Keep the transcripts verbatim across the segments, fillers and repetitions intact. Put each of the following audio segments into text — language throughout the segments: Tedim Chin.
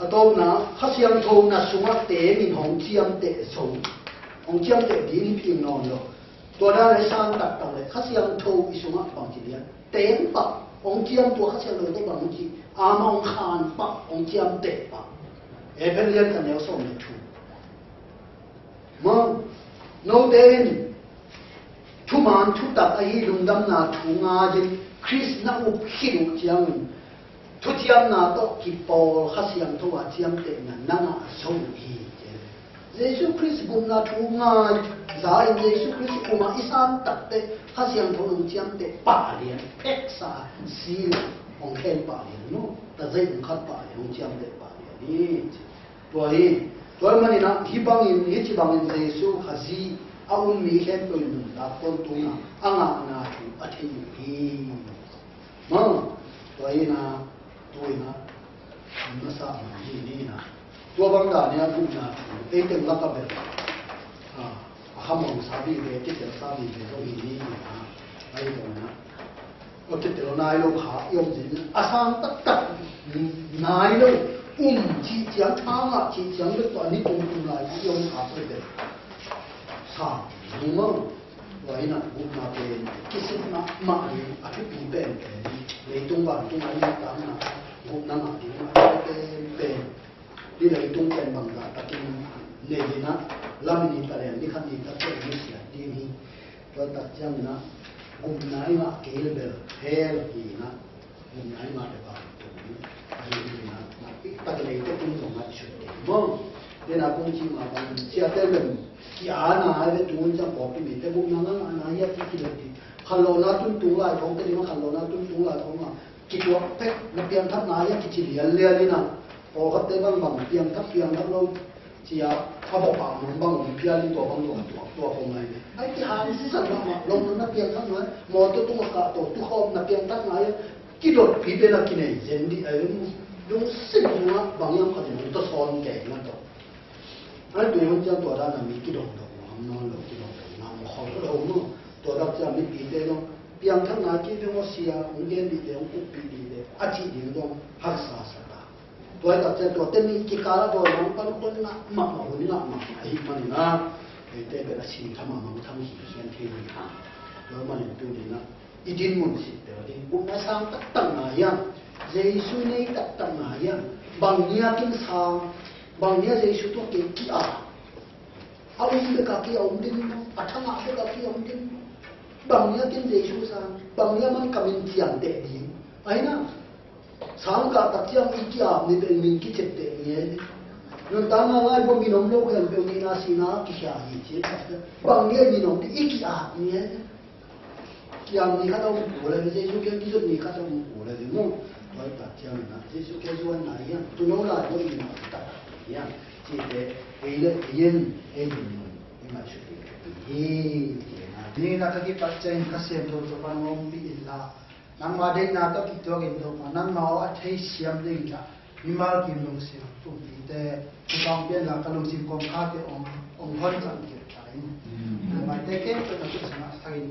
A tawpna, Kha Siangtho na sungah teemin hong ciamteh zo, hong ciamteh ding hi ping nawn lo. Tua dan a i sang taktak leh Kha Siangtho i sungah bangci lian, teeng pah, hong ciam, tua Kha Siangtho tawh bang hong ci, amah hong khan pah, hong ciamteh pah. Efesa lian khat neu sawm le thum. Maw, note in thuman thutak ahi lungdamna thu ngai-in Khrist na up khit uh ciangin, thuciamna tawh kipawl Kha Siangtho a ciamtehna na ngah zo uh hi, ci. Jesu Khrist gupna thu ngai za-in Jesu Khrist kumah i sang takteh Kha Siangtho in hong ciamteh pah lian, pheksa, seal hong khen pah lian, no? Tazei hong khat pah lian, hong ciamteh pah lian hi, ci. Tua hi, tua manin ah, hih bangin, hih ci bangin Jesu Khazih a um mi khempeuh in nuntak tawntungna a ngahna thu a thei uh hi. Maw, tua hi na, tua hi na, masa hi ni na. Tua bang dan hi a gupna thu, ei teng lak a bel. Ah, a khamawng sa vive, kitelsa vive zong hi ni na. Ahi zong na. A kitel nai lo kha i om zen, a sang taktak nai lo, um cih ciang, tha ngah cih ciang bek tawh a ni tung tung lai i om kha peuh bek. Sa, nungmang, tua hi na gupna pen, kisit mahmah ding, a thupi penpen, leitung vantung a i nuntakna, gupna ngah ding mah penpen. Hih leitung pen bangzah takin nei hi na, lam ni ta leng, ni khat ni ta leng, ni siat ding hi. Tua tak ciangin ah, gupna i ngah kei le bel hell hi na, gupna i ngah le bang tung hi. Ahi hi na, na i tak lei te tung zong ngaihsut kei maw. Tena kong ci mah bang, ciate lem, ki-ana ai ve, tung ciang pawlpi mite gupna ngah ngahna hi a ci kilawm ding. Khanlawhna tun tung lai khawng te ding a, khanlawhna tun tung lai khawng a kituak pek, na piangthakna hi a kici lianlian hi na. Pawlkhatte bang bang piangthak, piangthak lo ci-a, a bawh pah mang bang om phial in tua bang tuak tuak tuak om lai ve. Ai, kihangsan mahmah lo, na piangthak ngai, mawtaw tung a kah tawh tukhawm na piangthak ngai, kidotpi pen a kinei zen dih ai ve. Lungsim sungah bang hiam khat in hong tawsawn kei na tawh. Ai, tu hun ciang tua dan a mi kidong dong nuam nawn lo, kidong dong nuam khol lo maw. Tua dak ciang mipite dong piangthak ngai kei ve maw sia, hong gen dih leh, hong kuppih dih leh, a cih ding dong haksa sa ta. Tua hi tak ciang tua teni kikal a dawi mangpang tonna mahmah, hun ngah mahmah ahih manin ah, eite bel a singtha mahmah, mangthang hi hian thei hi hang. Tua manin tuni-in ah i dinmun sit tel ding, gupna sang taktak ngai hiam, Jesu nei taktak ngai hiam, bang ni-a kin sang, bang ni-a Jesu tawh kei ki-ap, a um bek a ki-om ding maw, a thangah bek a ki-om ding maw, bang ni-a kin Jesu sang, bang ni-a man ka min ciamteh ding, ahi na. Sangkah tak ciang i ki-ap ni pen min kiciamteh ni e. Nuntakna ngai bua min om lo khempeuh nihna sihna kikhia hi ci e. Bang ni a min om ding i ki-ap ni e. Ki-ap ni khat a om kul e, Jesu kiang kizut ni khat a om kul e, mu. Tua tak ciang na Jesu kiang zuan na hiam, tuuno lai bua i na tak hiam, cite ei le ei in ei min om i ngaihsut ding hi. Ni na ka kipat ciang Kha Siangtho tawh pan om pi in la. Nangma deihna tawh kituakin Topa, nangma aw a theisiam dingin ah mimal kim lungsim pumpite, Topa hong pianla ka lungsim kawngkhate hong, hong hon cang kei ta in. Nangmaite khempeuh na kut sungah thakin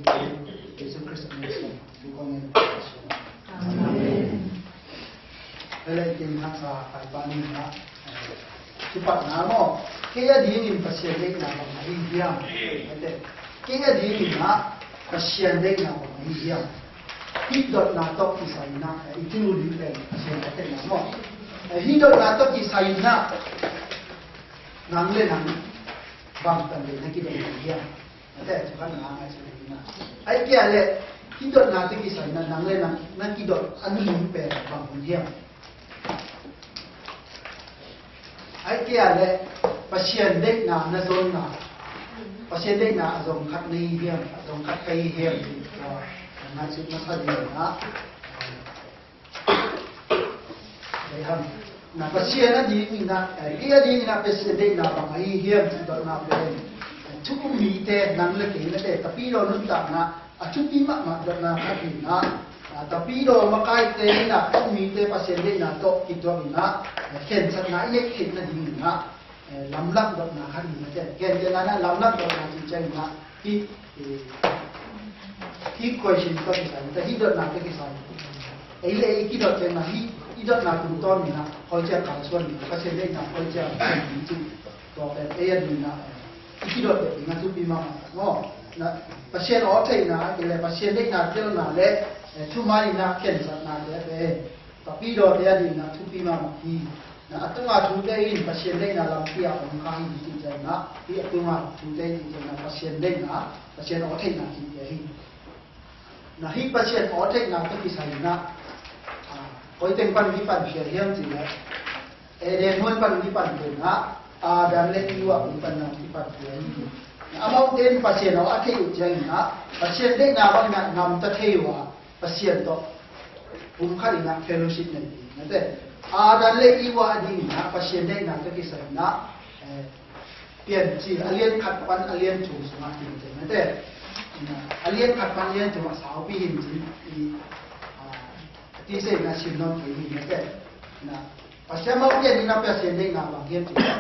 Jesu Khrist min in thukawm in. Amen. Amen. Vele kin haksa pai pa ni na. Kipatna maw, kei a dingin Pasian deihna bang ahi hiam? Ate, kei a dingin ah Pasian deihna bang ahi hiam? Hih dotna tawh kisai in ah, i tinu ding pen Pasian a deihna maw. Hih dotna tawh kisai in ah, nang le nang bang tan le na kidong ahi hiam? Ate, cu khat na ngaihsun ding na. Ai kia le, hih dotna tawh kisai in ah, nang le nang na kidot a nunung pen bang hun hiam? Ai kia le, Pasian deihna na zonna, Pasian deihna a zong khat na hi hiam, a zong khat ka hi hiam, tua na ngaihsut masa ding na. Dei ham? Na Pasian a dingin ah, eh, kei a dingin ah Pasian deihna bang ahi hiam, ci dotna pen, eh, thu um mite, nang le kei na te, tapidaw nuntakna a thupi mahmah dotna khat hi in ah, ah, tapidaw makaite in ah thu um mite Pasian deihna tawh kituak in ah, eh, khensatna i neih theihna dingin ah, eh, lamlak dotna khat hi in ah, khensatna in ah lamlak dotna ci ciangin ah, hih, eh, hih question tawh kisai, hih dotna tawh kisai. Ei le ei kidot ciangin ah hih, i dotna tungtawn in ah hoih ciang kalsuan ding, Pasian deihna hoih ciang kalsuan ding cih, tua pen ei a ding in ah i kidot ding a thupi mahmah maw. Na, Pasian aw theihna, a kile Pasian deihna telna le eh, thuman in ah khensatna te pen Papi dawte a ding in ah thupi mahmah hi. Na, a tunga thute in Pasian deihna lampi ah om kha hi, hi cih ciang in ah, hi a tunga thute hi cih ciang in ah Pasian deihna, Pasian aw theihna hi te hi. Na, hih Pasian aw theihna tawh kisai in ah, ah, koi teng pan kipan khia hiam cih leh, Eden huan pan kipan khia in ah, Adam le Eva huan pan kipan khia hi. Na, amaute in Pasian aw a theih uh ciang in ah, Pasian deihna bang in ah gamta thei uh a, Pasian tawh pumkhat in ah fellowship nei ding, mate. Adam le Eva a ding in ah Pasian deihna tawh kisai in ah, eh, Piancil a lian khat pan a lian thum sungah hi, mate. A lian khat pan a lian thum ah saupi hi ci, i, ah, a ti se in ah sim nawn kei hi, mate. Na, Pasian mah pian in ah Pasian deihna bang hiam cih leh,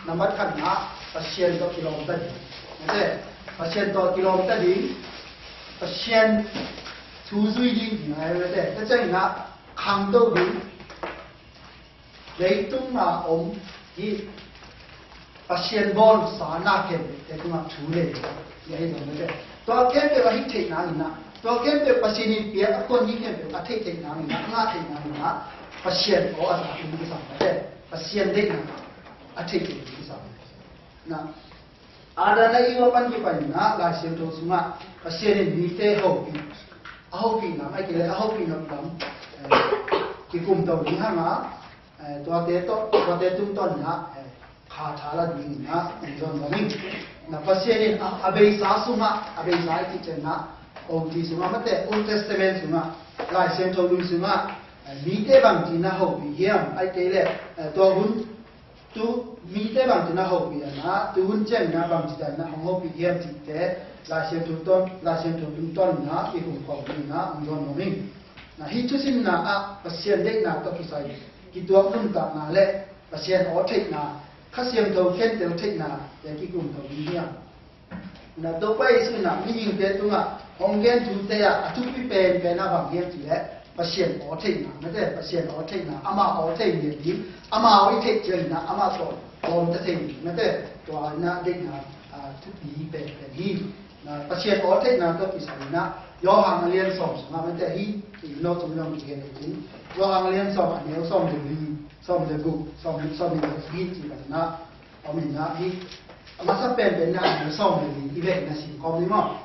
nambat khatna, Pasian tawh kilawmta ding, mate. Pasian tawh kilawmta ding, Pasian thu zui ding, ding a hi, mate. Tua ciang in ah khangto ding, leitung a om hih Pasian bawlsa na khempeuhte tungah thu nei hi, hi zong, mate. Tua khempeuh a hih theih nangin ah, tua khempeuh Pasian in piak a kuan ding khempeuh a theih theih nangin ah, a ngah theih nangin ah, Pasian aw a zak ding kisam, mate. Pasian deihna a theih theih ding kisam. Na, Adam le Eva pan kipan in ah Lai Siangtho sungah Pasian in mite hopih, a hopih lam, a kile a hopih nop lam, eh, kikum to ding hang a, eh, tuate tawh, tuate tungtawn in ah, eh, kha tha la ding in ah hong zawn zawn in. Na, Pasian in a, a beisa sungah, a beisa i cih ciang in ah, O T sungah, mate, Old Testament sungah, Lai Siangtho lui sungah, eh, mite bangci in ah hopih hiam, a kile, eh, tua hun tu mite bangci in ah hopih a, na, tu hun ciang in ah bangci dan in ah hong hopih hiam cihte, Lai Siangtho tawh, Lai Siangtho tungtawn in ah kikum khawm ding in ah hong zawn nuam ing. Na, hih thusimna ah Pasian deihna tawh kisai kituak nuntakna le Pasian aw theihna, Kha Siangtho khentel theihna te kikum to ding hiam? Na, Topa Jesu in ah mihingte tungah hong gen thute ah a thupi penpen ah bang hiam cih leh Pasian aw theihna, mate, Pasian aw theihna, ama aw thei ngiat ding, ama aw i theih ciang in ah ama tawh lawmta thei ding, mate, tua in ah deihna, ah, thupi penpen hi. Na, Pasian aw theihna tawh kisai in ah Johan a lian sawm sungah, mate, hih i no sung zong kigen hi. Johan a lian sawm a neu sawm le li, sawm le guk, sawm, sawm le guk hi ci bang in ah om in ah, hih a masa penpen in ah a neu sawm le li i vekna sim khawm ni maw?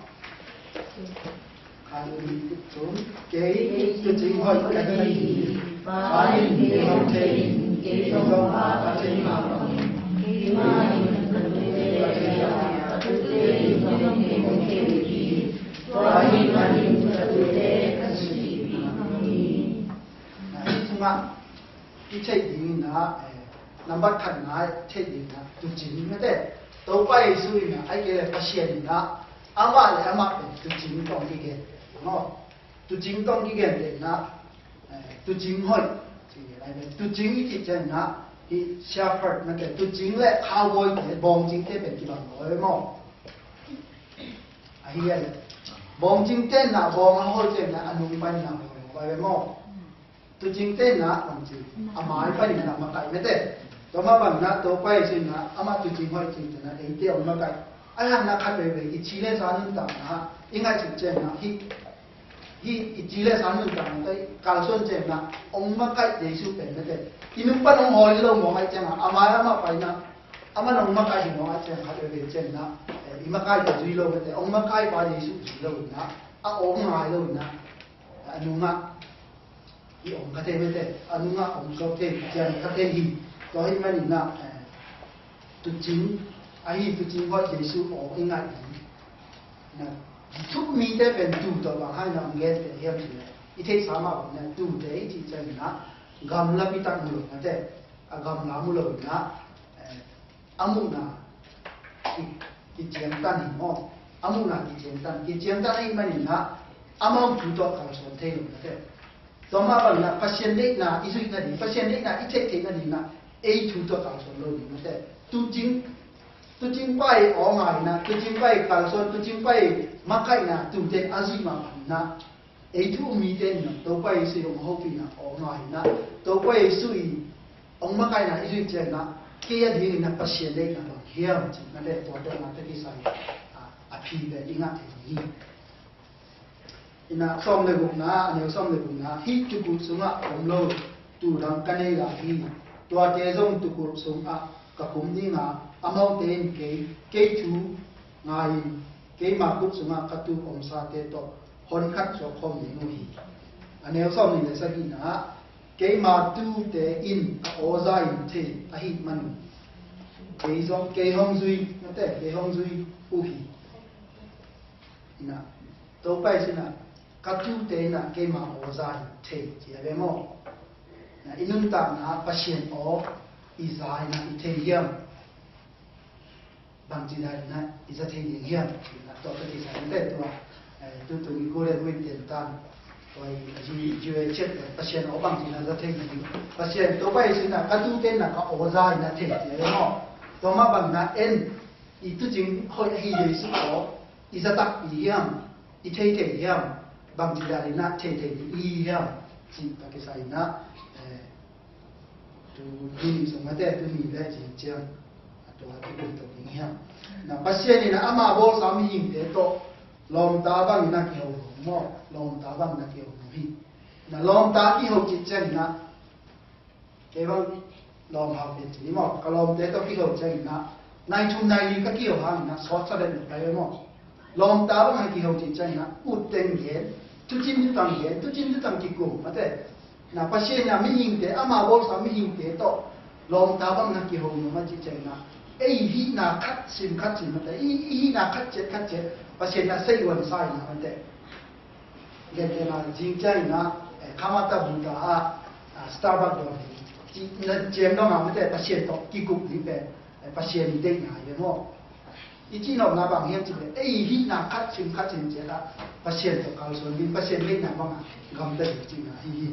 Kei tucing hoih ka hi. Pa in kei zong thei in, kei zong Pa ka thei mah bangin, keimah in ka tute ka thei a, ka tute in zong kei hong thei uh hi. Tua ahih manin ka tute ka sucipih mah hi. Na, hih sungah i theih ding in ah, eh, nambat khatna i theih ding in ah tucing, mate. Topa Jesu in ah, a kile Pasian in ah, amah le amah pen tucing tawh kigen, maw? Tucing tawh kigen te in ah, eh, tucing hoih ci ni lai ve. Tucing i cih ciang in ah, hih shepherd, mate, tucing le cowboy te, bawngcing te pen kibang lo ve maw? Ahi a le, bawngcing te in ah bawng a hawl ciang in ah a nung pan in ah hawl lo ve maw? Tucing te in ah bangci, a mai pan in ah makaih, mate. Tua mah bang in ah Topa Jesu in ah amah tucing hoih cih te in ah eite hong makaih. Ahi hang in ah khat veivei i ci le sa nuntakna i ngaihsut ciang in ah, hih, hih i ci le sa nuntakna tawh i kalsuan ciang in ah hong makaih Jesu pen, mate. I nung pan hong hawl hi lo mawk ahih ciang ah, a mai amah pai in ah, amah in hong makaih hi mawk ahih ciang, khat veivei ciang in ah, eh, i makaihpa zui lo, mate, hong makaihpa Jesu zui lo in ah, a aw ngai lo in ah, a nungah i om kha thei, mate, a nungah om kha thei, ciang kha thei hi. Tua ahih manin ah, eh, tucing, ahi tucing hoih Jesu aw i ngaih ding. Na, tu mite pen tu tawh bang hang in ah hong gente hiam cih leh, i theihsa mah bang in ah tute i cih ciang in ah gamla pitak mu lo, mate, a gamla mu lo in ah, eh, a muhna ki, kiciangtan hi maw? A muhna kiciangtan, kiciangtan ahih manin ah amau thu tawh kalsuan thei lo, mate. Tua mah bangin ah Pasian deihna i zuih nading, Pasian deihna i theih theih nading ah ei thu tawh kalsuan lo ding, mate. Tuucing, tuucing pa i aw ngaina, tuucing pa i kalsuan, tuucing pa i makaihna tuute a zuih mah bangin ah Ei thu um mite in ah Topa Jesu i hong hopihna a om a hi in ah, Topa Jesu i hong makaihna i zuih ciangin ah, kei a dingin ah Pasian deihna bang hiam cih na le tua tawh na te kisai a, a phi pen i ngah thei hi. In ah sawm le gukna, a neu sawm le gukna, hih tukulh sungah om lo tuu dang ka nei lai hi. Tuate zong tukulh sungah ka kum ding a, amaute in kei, kei thu ngai-in keima kulh sungah ka tuu omsate tawh hon khat suak khawm ding uh hi. A neu sawm nih le sagihna, keima tuute in ka aw za-in thei ahih manin kei zong, kei hong zui, na te, kei hong zui uh hi. In ah Topa Jesu in ah, ka tuute in ah keima aw za-in thei ci a ve maw? In ah i nuntakna Pasian aw i za in ah i thei hiam? Bangci dan in ah i za thei ding hiam? Tua ka kisai in ah tua, eh, tutung i Korea guin ten tan, tua i ju, ju e chet, eh, Pasian aw bangci in ah za thei ding? Pasian, Topa Jesu in ah, ka tuute in ah ka aw za in ah thei ci a ve maw? Tua mah bangin ah en, i tuucing hoih ahi Jesu aw i za takpi hiam? I thei thei hiam? Bangci dan in ah thei thei ding i hi hiam? Cih ka kisai in ah, eh, tu, tuni sung mate, tuni le cih ciang a tua kikum to ding hiam? Na Pasian in ah ama bawlsa mihingte tawh lawmta bangin ah kiho nuam maw? Lawmta bangin ah kiho nuam hi. Na lawmta kiho cih ciangin ah, kei bang lawm hau pen ci ni maw, ka lawmte tawh kiho ciangin ah, nai thum nai li ka kiho hangin ah sawtsa den lo kai maw? Lawmta bang hang kiho cih ciangin ah, ut teng gen, tucin tutang gen, tucin tutang kikum mate. Na Pasian in ah mihingte, ama bawlsa mihingte tawh lawmta bang hang kiho nuam a cih ciangin ah, ei hihna khat sim khat sim mate, i, i hihna khat ciat khat ciat Pasian in ah sei uan sa in ah mate. Gen gen a zing ciangin ah, eh, Kamata Buddha ah, ah, Starbucks dong hi. Ci na ciang dong a mate Pasian tawh kikup ding pen, eh, Pasian i deihna hi maw? I cihnopna bang hiam cih leh, ei hihna khat sim khat sim ciat ah Pasian tawh kalsuan ding, Pasian deihna bang a gamta ding cihna hi hi.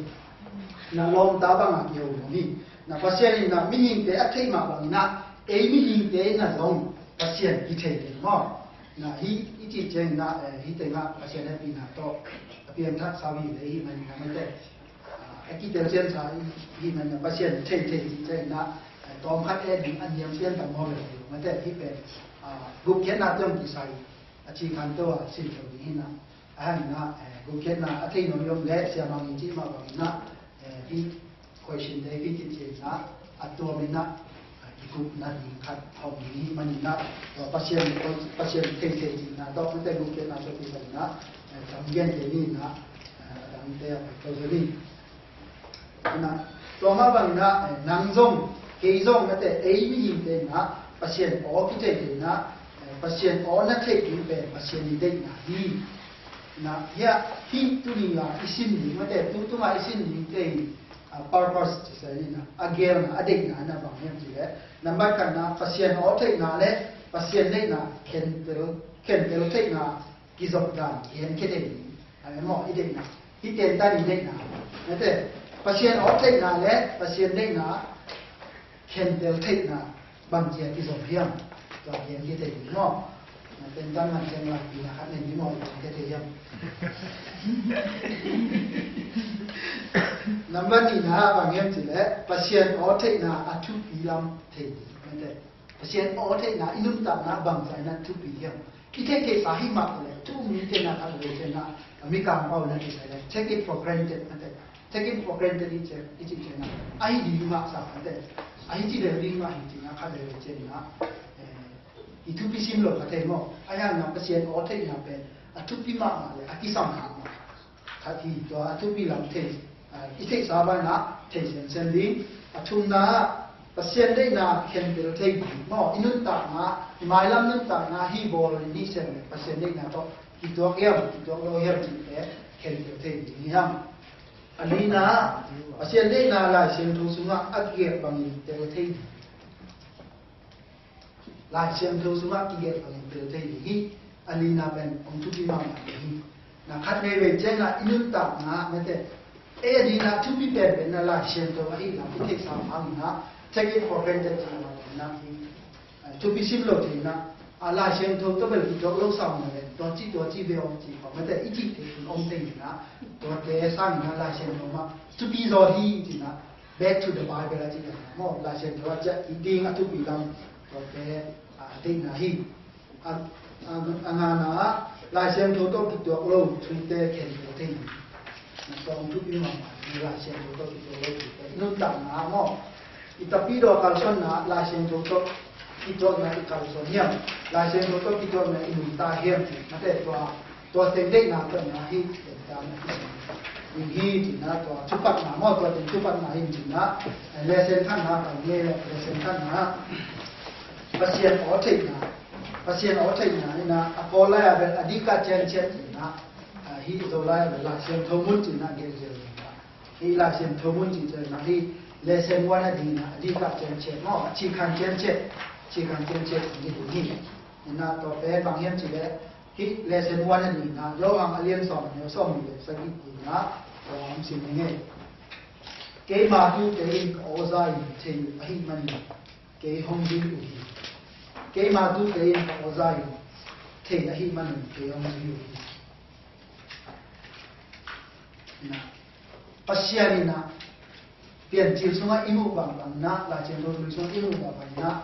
Na lawmta bang a kiho nuam hi. Na Pasian in ah mihingte a theih mah bangin ah, ei mihingte in ah zong Pasian kithei ding maw? Na hih i cih ciangin ah, eh, hih tengah Pasian hehpihna tawh a piangthak sau hi le hih manin ah mate. Ah, a kitelsiamsa hih manin ah Pasian thei thei cih ciangin ah, eh, tawm khat eh ding a niam pian tam maw le hih mate hih pen, ah, gupkhiatna tawh kisai a ci khan tawh a sin tawh ding hi na. A hang in ah, eh, gupkhiatna a thei nuam i om le siamang in cih mah bangin ah, eh, hih Question te hih ciangin ah, a tuam in ah, ah, kikupna ding khat a om ding hih manin ah, tua Pasian, Pasian thei thei cihna tawh, mate gupkhiatna tawh kisai in ah, eh, tam gen te ni in ah, eh, a dangte a pai to ni. In ah, tua mah bangin ah, eh, nang zong, kei zong, mate ei mihingte in ah, Pasian aw kithei thei in ah, eh, Pasian aw na theih ding pen Pasian i deihna hi. Na, hih, hih tuni a i sin ding, mate tu tunga i sin ding te in, a, purpose ci sa in a, a gelna, a deihna na bang hiam cih leh, nambat khatna Pasian aw theihna le Pasian deihna khentel, khentel theihna kizop dan genkhia thei ding. A, maw, i deihna, hih tentan i deihna. Mate, Pasian aw theihna le Pasian deihna khentel theihna bangci a kizom hiam? Tua genkhia thei ding maw? Na tentan man ciang lai pina khat nen ding maw, genkhia thei hiam? Nambat nihna bang hiam cih leh Pasian aw theihna a thupi lam thei ding. Mate, Pasian aw theihna i nuntakna bangci a na thupi hiam? I theihtheihsa hi mah leh thu um mite na khat veve ciang na, a Mikang pau na kisai leh take it for granted, mate. Take it for granted i ci, i cih ciang na, ahi ding mah sa, mate. Ahi ci leh ding mah hi cih na khat veve ciang na, eh, i thupi sim lo ka thei maw? Ahi hang na Pasian aw theihna pen a thupi mahmah leh a kisam mahmah khat hi. Tua a thupi lam thei, ah, i theihsa banah thei semsem ding. A thumna ah Pasian deihna khentel thei ding maw? I nuntakna, i mailam nuntakna hih bawl in hih sem leh Pasian deihna tawh kituak hiam, kituak lo hiam cih te khentel thei ding hiam? A lina ah Pasian deihna Lai Siangtho sungah a kigelh bangin tel thei ding. Lai Siangtho sungah kigelh bangin tel thei ding hi. A lina pen hong thupi mahmah ding hi. Na khat veivei ciangin i nuntakna ah, mate, ei a dingin thupi penpen na Lai Siangtho ahih lam i theihsa hangin ah, take it for granted cih lam ah, thupi sim lo thei in ah, A Lai Siangtho tawh bel kituak lo sam mah leh, tua ci tua ci ve om ci pah mate, i cih te kun om thei hi na, tuate sangin a Lai Siangtho mah thupi zaw hi ci na, back to the Bible a ci na maw, Lai Siangtho a ciah i ding a thupi lam tuate a deihna hi. A, a, a ngana ah Lai Siangtho tawh kituak lo thuite khen thei hi. Na sawm thupi mahmah hi Lai Siangtho tawh kituak lo thuite. I nuntakna ah maw, i tapidaw kalsuanna ah Lai Siangtho tawh kituakna i kalsuan hiam? Lai Siangtho tawh kituakna i nuntak hiam? Mate tua, tua teng deihna tawh na hi, teng tawh na hi. Ning hi ci na tua thupatna maw, tua teng thupatna hi ci na. Lesson khatna kan nge, lesson khatna. Pasian aw theihna. Pasian aw theihna hi na, a Kawl lai a bel a dika cianciat hi na, a hi Zo lai a bel Lai Siangtho mun ci na, gel gel hi na. Hi Lai Siangtho mun ci ciang na hi lesson one a ding na, a dika cianciat maw, a cikhan cianciat, cikhan cianciat hi ding hi. Hi na tua pen bang hiam ci leh, hi lesson one a ding na, Johan a lian sawm, a neu sawm nih le sagih ding na, tua om sin hi nge. Keima tute in ka aw za in thei uh ahih manin kei hong zui uh hi. Keima tute in ka aw za in thei ahih manin kei hong zui uh hi. Na, Pasian in a Piancil sungah i muh bangbang na, Lai Siangtho lui sungah i muh bangbang na,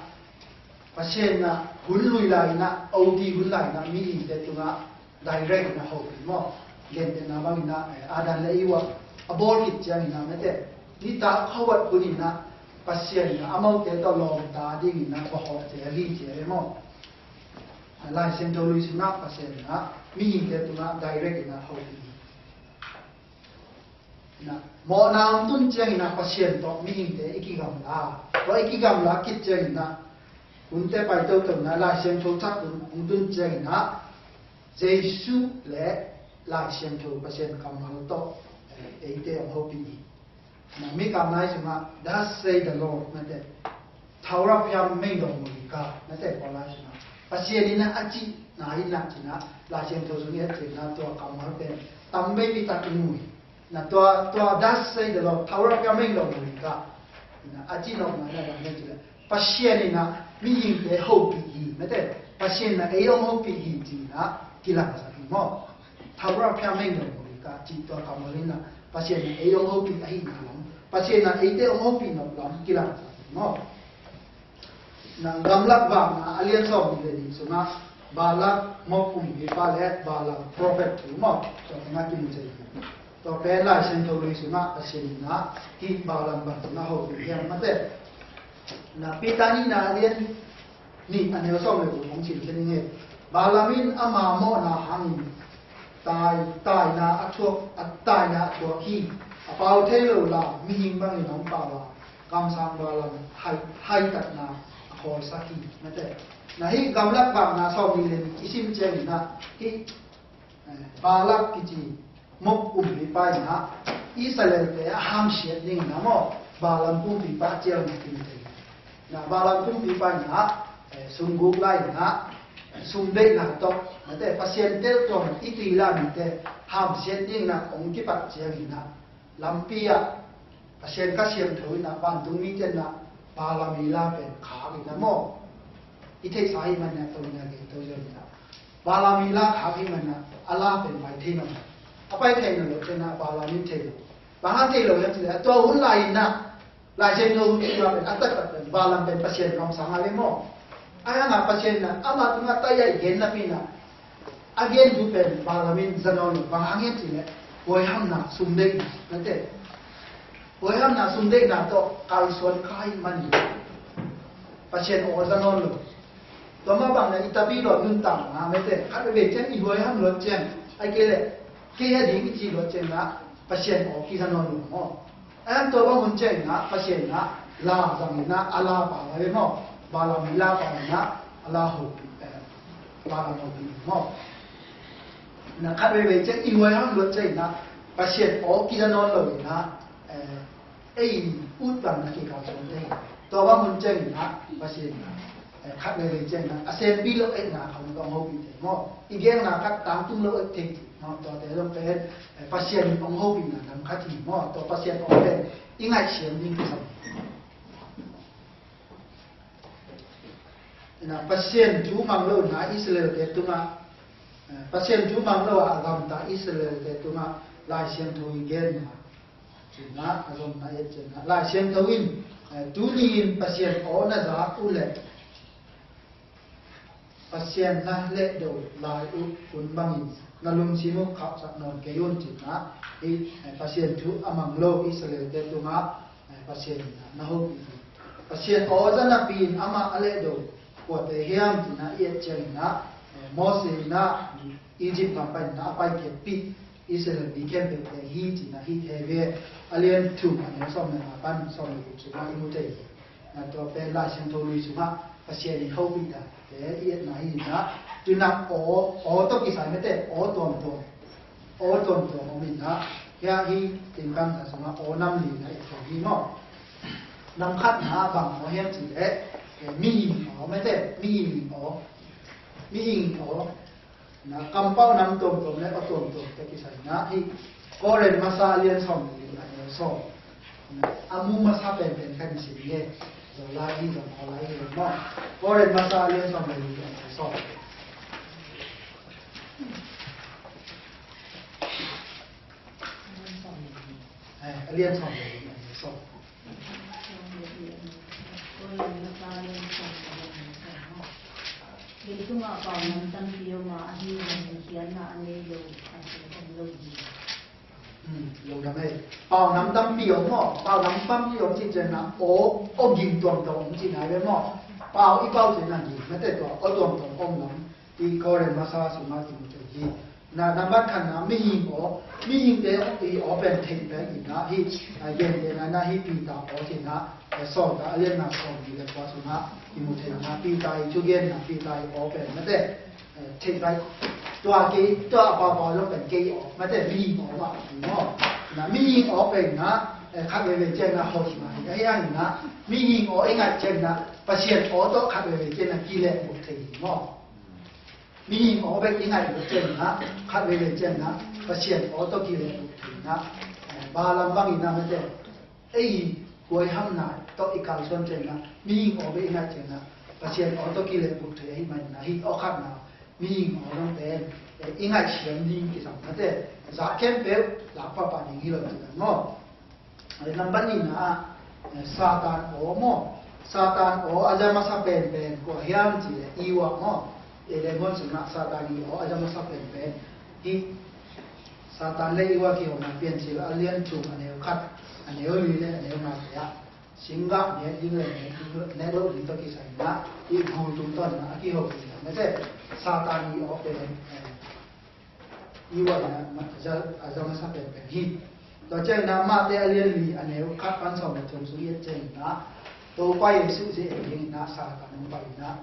Pasian in a hun lui lai in a, O T hun lai in a, mihingte tungah direct in a hopih maw. Gentehna bangin a, eh, Adam le Eva a bawl khit ciangin a mate, nitak khuavat hun in a, Pasian in a amaute tawh lawmta dingin a va hawh zel hi ci a ve maw. Lai Siangtho lui sungah Pasian in a mihingte tungah direct in a hopih hi. Na, mawhna hong tun ciangin a Pasian tawh mihingte i kigamla. Tua i kigamla khit ciangin a hunte pai toto na, Lai Siangtho thak hun hong tun ciangin a Jesu le Lai Siangtho, Pasian kammal tawh, eh, eite hong hopih hi. Na, Mikang lai sungah Thus saith the Lord, mate, Thauraphiam mengdong murika, mate, Kawl lai sungah Pasian in a a cihna in a ci na, Lai Siangtho sung i et ciang na tua kammal pen tam veipi tak i mu hi. Na tua, tua Thus saith the Lord, Thauraphiam mengdong murika. Na, a cihnopna in a bang hiam ci leh, Pasian in a mihingte hopih hi, mate, Pasian in a ei hong hopih hi ci na kilangsak hi maw. Thauraphiam mengdong murika cih tua kammal in a Pasian in a ei hong hopih ahihna lam, Pasian in a eite hong hopih nop lam kilangsak hi maw. Na, Gamlak Vakna a lian sawm nih le nih sungah Balak mawk kumpipa le Balaam prophet thu maw, tua tengah kimu thei hi. Tua pen Lai Siangtho lui sungah Pasian in a hih Balaam bang tungah hopih hiam, mate. Na, Peter nihna a lian nih a neu sawm le guk hong sim khin ing e. Balaam in ama mawhna hangin tai, taina a thuak, a taina a thuak hi. A pau thei lo la, mihing bangin hong pau a, kamsang Balaam hai, haitatna a khawlsak hi, mate. Na, hih Gamlak Vakna sawm nih le nih i sim ciangin a, hih, eh, Balak kici mawk kumpipa in a Israelte a hamsiat dingin a maw, Balaam kumpipa a cial na kim thei. Na, Balaam kumpipa in a, eh, sungguk lai in a, eh, sumdeihna tawh, mate, Pasian teltuam i tui la mite hamsiat dingin a hong kipat ciangin a, lampi ah Pasian Kha Siangtho in a vantung mite in a Balaam i la pen khak in a maw. I theihsa ahih manin a, tua in a gen to ziau in a, Balaam i la khak ahih manin a, a la pen pai thei lo. A pai thei lo ciang a, Balaam in thei lo. Bang hang thei lo hiam cih leh, tua hun lai in a, Lai Siangtho hun in a pen a taktak pen Balaam pen Pasian kamsang a ve maw. A hang a Pasian in a ama tungah tai a i gen napi in a, a gen thu pen Balaam in za nawn lo, bang hang hiam cih leh huaihamna sumdeihna, mate. Huaihamna sumdeihna tawh kalsuan kha ahih manin Pasian aw za nawn lo. Tua mah bang na i tapi luat nuntakna, mate, khat veve ciang i huaiham luat ciang, ahih kei leh kei a ding i ci luat ciang na Pasian aw kiza nawn lo maw. Em, tua bang hun ciang in a Pasian in a la zang in a, a la pau a ve maw. Balaam i la pau in a, a la hopih, eh, Balaam hopih maw. Na, khat veve ciang i huaiham luat ciang in a Pasian aw kiza nawn lo in a, eh, ei ut bang na kikalsuan thei. Tua bang hun ciang in a Pasian in a, eh, khat veve ciang in a, a senpi lo eitna khawng tawh hong hopih thei maw. I genna khat tangtung lo et thei maw. Tuate zong pen, eh, Pasian in hong hopihna dang khat hi maw. Tua Pasian aw pen i ngaihsiam ding kisam. Na Pasian thu mang lo na Israel te tungah, eh, Pasian thu mang lo a gamta Israel te tungah Lai Siangtho i gen na, cina a zom na et cina Lai Siangtho in, eh, tuni in Pasian aw na zak uh leh Pasian na lehdo lai uh hun bangin na lungsim uh khauhsak nawn kei un cina, i, eh, Pasian thu a mang lo Israel te tungah, eh, Pasian na hopih hi. Pasian aw za napi in amah a lehdo kuate hiam cina i et ciangina, eh, Moses na Egypt gam paina a pai kepih Israel mi khempeuhte hi cina hi he ve. A lian thum a neu sawm le nga pan sawm le guk sungah i mu thei hi. Na tua pen Lai Siangtho lui sungah Pasian i hopih dante i etna hi na. Tuna aw, aw tawh kisai mete, aw tuamtuam, aw tuamtuam om in na. Hia hi tingkang sa sungah aw nam li na et hi maw. Nam khatna bang aw hiam cih leh, eh, mihing aw mete, mihing aw, mihing aw. Na kampau nam tuamtuam le aw tuamtuam te kisai na hi. Korin masa a lian sawm le li a neu sawm. Na a mu masa penpen khat in sim nge. Zong lai hi, zong aw lai hi maw. Korin masa a lian sawm le li a neu sawm. Eh, a lian sawm le li a neu sawm. Leitungah paunam tampi om a, ahi zongin khiatna a nei lo a, om lo hi. Hmm, lungdam ei. Paunam tampi om maw? Paunam tampi om cih ciangin ah, aw, aw ging tuamtuam om cihna hi ve maw? Pau i pau cihna ging, mate tua, aw tuamtuam om lam. I Korin masa sungah i mu thei hi. Na, nambat khatna mihing aw, mihingte i aw pen theih pen in ah hi, a, gentehna in ah hi Peter aw cihna, a, Sawltak a lian nga sawm nih le kua sungah i mu thei na, Peter i thugenna, Peter i aw pen mate, a, theih pai, tua kei, tua a paupau zong pen kei aw, mate mihing aw mah hi maw. Na mihing aw pen na, a, khat veivei ciang na hoih mah hi, ahi hangin na, mihing aw i ngaih ciang na, Pasian aw tawh khat veivei ciang na kilehbulh thei hi maw. Mihing aw bek i ngaih lo ciangin ah, khat veivei ciangin ah, Pasian aw tawh kilehbulh theihna, eh, Balaam bangin ah mate, ei huaihamna tawh i kalsuan ciangin ah, mihing aw bek i ngaih ciangin ah, Pasian aw tawh kilehbulh thei ahih manin ah, hih aw khatna, mihing aw dong pen, eh, i ngaihsiam ding kisam mate, zah khempeuh lak pahpah ding hi lo ci dan maw. Nambat nihna ah, eh, Satan aw maw. Satan aw a za masa penpen kua hiam cih leh Eva maw. Eden huan sungah Satan i aw a za masa penpen. Hih Satan le Eva kihona Piancil a lian thum a neu khat, a neu li le a neu nga te ah, singgah nek ding le nek ding, nek loh ding tawh kisai in ah, hih gul tungtawn in ah a kiho ding mate. Satan i aw pen, eh, i uaina a za, a za masa penpen hi. Tua ciangin ah Mate a lian li a neu khat pan sawm le thum sung i et ciangin ah, Topa Jesuh zia ei dingin ah Satan hong pai in ah,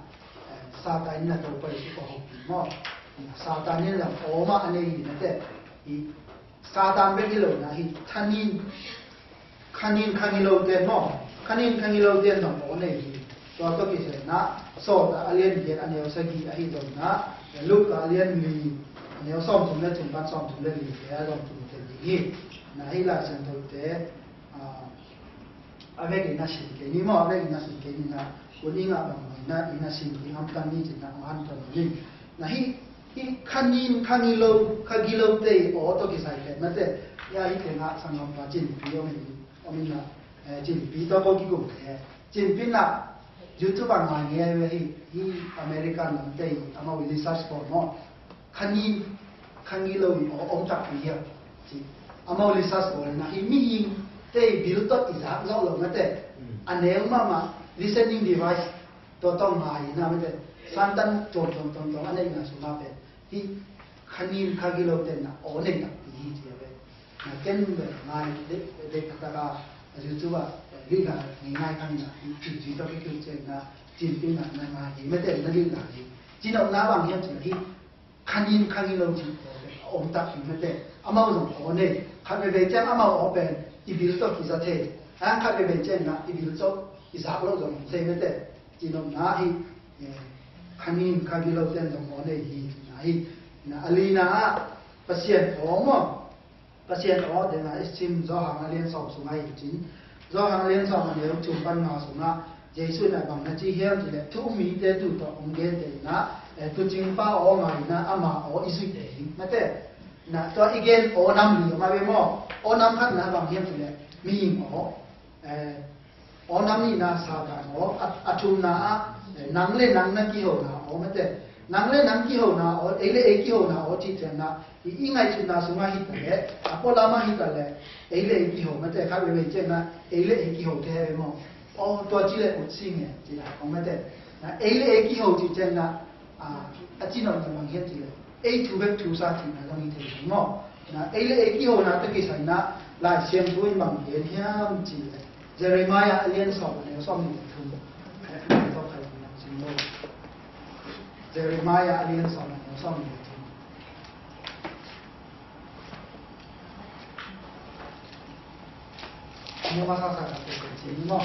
eh, Satan in ah Topa Jesuh ko hopih maw. Satan in lam aw mah a nei hi mate. Hi Satan bek hi lo in ah hi thanin Khanin khangilo ten maw? Khanin khangilo ten zong aw nei hi. Tua tawh kisai in ah, Sawltak a lian giat a neu sagih ahi zongin ah, Luka a lian li a neu sawmthum le thum pan sawmthum le li te ah zong kimu thei ding hi. Na hih Lai Siangtho te, ah, a vekin na sin kei ni maw, a vekin na sin kei ni na, kun i ngah bang maw in ah, i na sin ding hamtang ni ci in ah, hong hanthawn ni. Na hih, hih khanin khangilo, khagilo te aw tawh kisai pen mate, ya hih tengah sanggampa Cinpi om in, om in ah, eh, Cinpi tawh ko kikum te. Cinpi in ah YouTube ah ngai ngei ve hi, hi American lamte hi, amau i research pawl maw. Khanin, khangilo i aw om takpi hiam ci. Amau research pawl in ah hi mihingte i bil tawh i zak zawh lo mate. Mm. A neu mahmah listening device tua tawh ngai in ah mate. Santan tuamtuam tuamtuam a neihna sungah pen. Hih khanin khagilo ten na aw nei takpi hi ci a ve. Na ken bel ngai dek, dek taktak a, a YouTube ah, lihna ngei ngai khan na, Cinpi tawh kikilh ciang na, Cinpi na, na ngai hi mate na lihna hi. Cinopna bang hiam cih hi, khanin khagilo cih aw pen a om takpi mate. Amau zong aw nei, khat veivei ciang amau aw pen i bil tawh kiza thei. A khat veivei ciang na, i bil tawh i zak loh zong om thei mate. Cinopna hi, eh, khanin khagilo ten zong aw nei hi, na hi. Na a lina ah, Pasian aw maw. Pasian aw, tena i sim Johan a lian sawm sungah i cin. Johan a lian sawm a neu thum pan nga sungah, Jesu in a bang na ci hiam cih leh, thu um mite tu tawh hong gente in a, eh, tuucingpa aw ngai in a, ama aw i zuih ding, mate. Na tua i gen aw nam li om a ve maw. Aw nam khatna bang hiam cih leh, mihing aw, eh, aw nam nihna Satan aw, a, a thumna ah, eh, nang le nang na kihona aw, mate. Nang le nang kihona aw, ei le ei kihona aw cih ciangin a, i, i ngaihsutna sungah hi ta leh, a pualam ah hi ta leh, ei le ei kiho, mate, khat veivei ciangin a, ei le ei kiho te ve maw. Aw, tua ci leh ut sing e, ci la, aw, mate. Na, ei le ei kiho cih ciangin a, a, a cinopna bang hiam cih leh, ei thu bek thu sa cihna zong hi thei hi maw. Na, ei le ei kihona tawh kisai in a, Lai Siangtho in bang gen hiam cih leh, Jeremiah a lian sawm a neu sawm nih le thum. Jeremiah a lian sawm a neu sawm nih le thum. Neu masa sa ka pe pe ci ni maw.